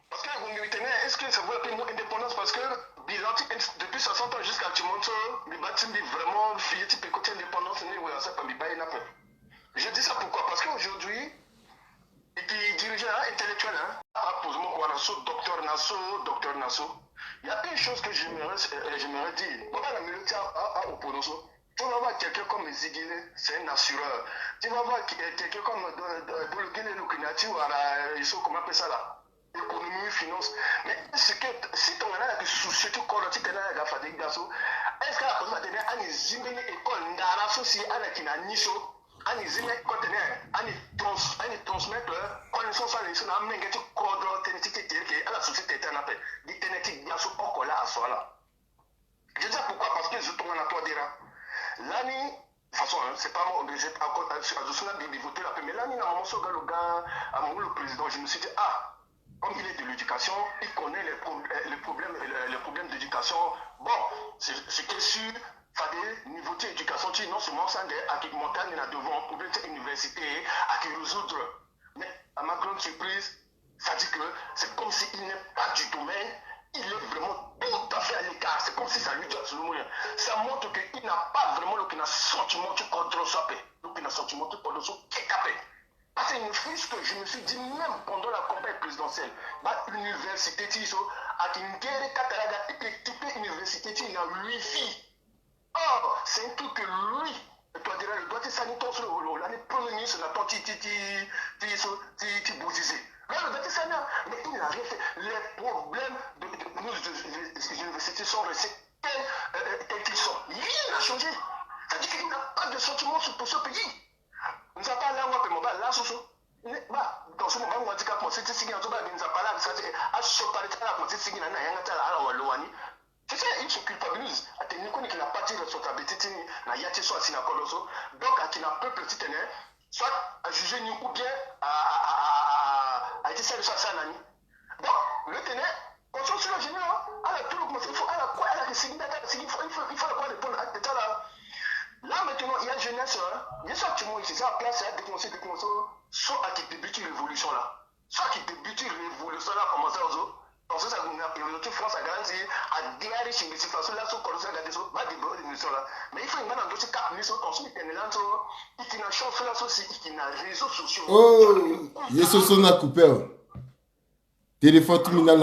Parce que mbi tene, est-ce que ça vaut la peine mu indépendance? Parce que mbi laa ti depuis soixante ans jusqu'à actuellement so, mbi baa ti mbi vraiment fille ti peko ti indépendance ni wala ça pa mbi baa ye ni ape. Je dis ça pourquoi? Parce qu'aujourd'hui, et puis dirigeant, hein, intellectuel, hein, apose mo kua na so, docteur na so, docteur na so. Il y a une chose que j'aimerais, euh, j'aimerais dire. Bon, dans le milieu, tiens, à, à opposer ça. Tu vas voir quelqu'un comme Ziguinchor, c'est un assureur. Tu vas voir qui- euh, quelqu'un comme euh, Do- Do- Dologuene Lukina, tu vois, là, ils sont, comment on appelle ça là? Économie, finance. Mais est-ce que si ton gars a des soucis, tu connais, tu connais la fatigue d'assaut, est-ce que la personne a donné un zimini école, ndara so si, ana kina niso, ani zimini école tene, ani trans- ani transmettre connaissance à les gens, na menge ti kodro tene ti ti ti ke, ala société tene ape, di tene ti d'assaut oko la aso ala. Je dis ça pourquoi? Parce que zo tongana toi déjà. Lani, de toute façon, hein, c'est pas moi, je, à, à, à, je suis là de, de voter la paix, mais lani, na moment so ga lo ga, à mon le président, je me suis dit, ah, comme il est de l'éducation, il connaît les, pro- euh, les problèmes, euh, les problèmes d'éducation. Bon, c'est c'est que sur, fade niveau ti éducation ti non seulement ça, des, avec montagne là devant, problème de université, à qui résoudre. Mais à ma grande surprise, ça dit que c'est comme s'il n'est pas du domaine, il est vraiment tout à fait à l'écart. C'est comme si ça lui donne le moyen. Ça montre qu'il n'a pas vraiment le sentiment du contrôle sur la paix. Donc il a sentiment du contrôle sur qui est capé. Parce que ne fût-ce que je me suis dit, même pendant la campagne présidentielle, bah, l'université, tu sais, à Kingere, Katalaga, équipé université, tu as huit filles. Or, c'est un truc que lui, toi, déjà, le doigt de Sani, ton sur le, le, l'année premier ministre, n'a ton ti, ti, ti, ti, so- ti, ti bouzizé. Là, le doigt de Sani, mais il n'a rien fait. Les problèmes de, de, nos de- de- de- universités sont restés tels, euh, euh, tels qu'ils sont. Rien n'a changé. Ça dit qu'il n'a pas de sentiment sur- pour ce pays. Nzapa alango ape mo baa laso so. Ne- baa, donc so mo baa mo handicap mo si ti sigi na so baa Nzapa ala sa ti, eh, aso pale ti ala mo si ti sigi na ni na yanga ti ala, ala walo wani. Tu sais, il se culpabilise. Atene ni kue ni yeke na part ti responsabilité ti ni na ya ti so asi na kodro so. Donc ayeke na peuple titene soit ajuge ni ou bien a, a, a, a, a, aye ti sali so asara na ni. Donc le tene conscience so la gêne là, ala tout le monde, il faut ala kue ala yeke sigi ndaka ala sigi, il faut, il faut, il faut ala kue répondre à tout ça là. Là maintenant il y a jeunesse, hein, ye so actuellement ici ça place ya déclencher déclencher so ayeke début ti révolution là. So ayeke début ti révolution la commencé azo. Parce que ça na période ti France aga ti adéari si ngi si façon là so commencé aga ti so ba début révolution là. Mais il faut nga na ndo ti cap ni so ton so mi tene la so. Iti na chance là so si iti na réseaux sociaux. Oh, ye so so na couper. Téléphone ti mi na la.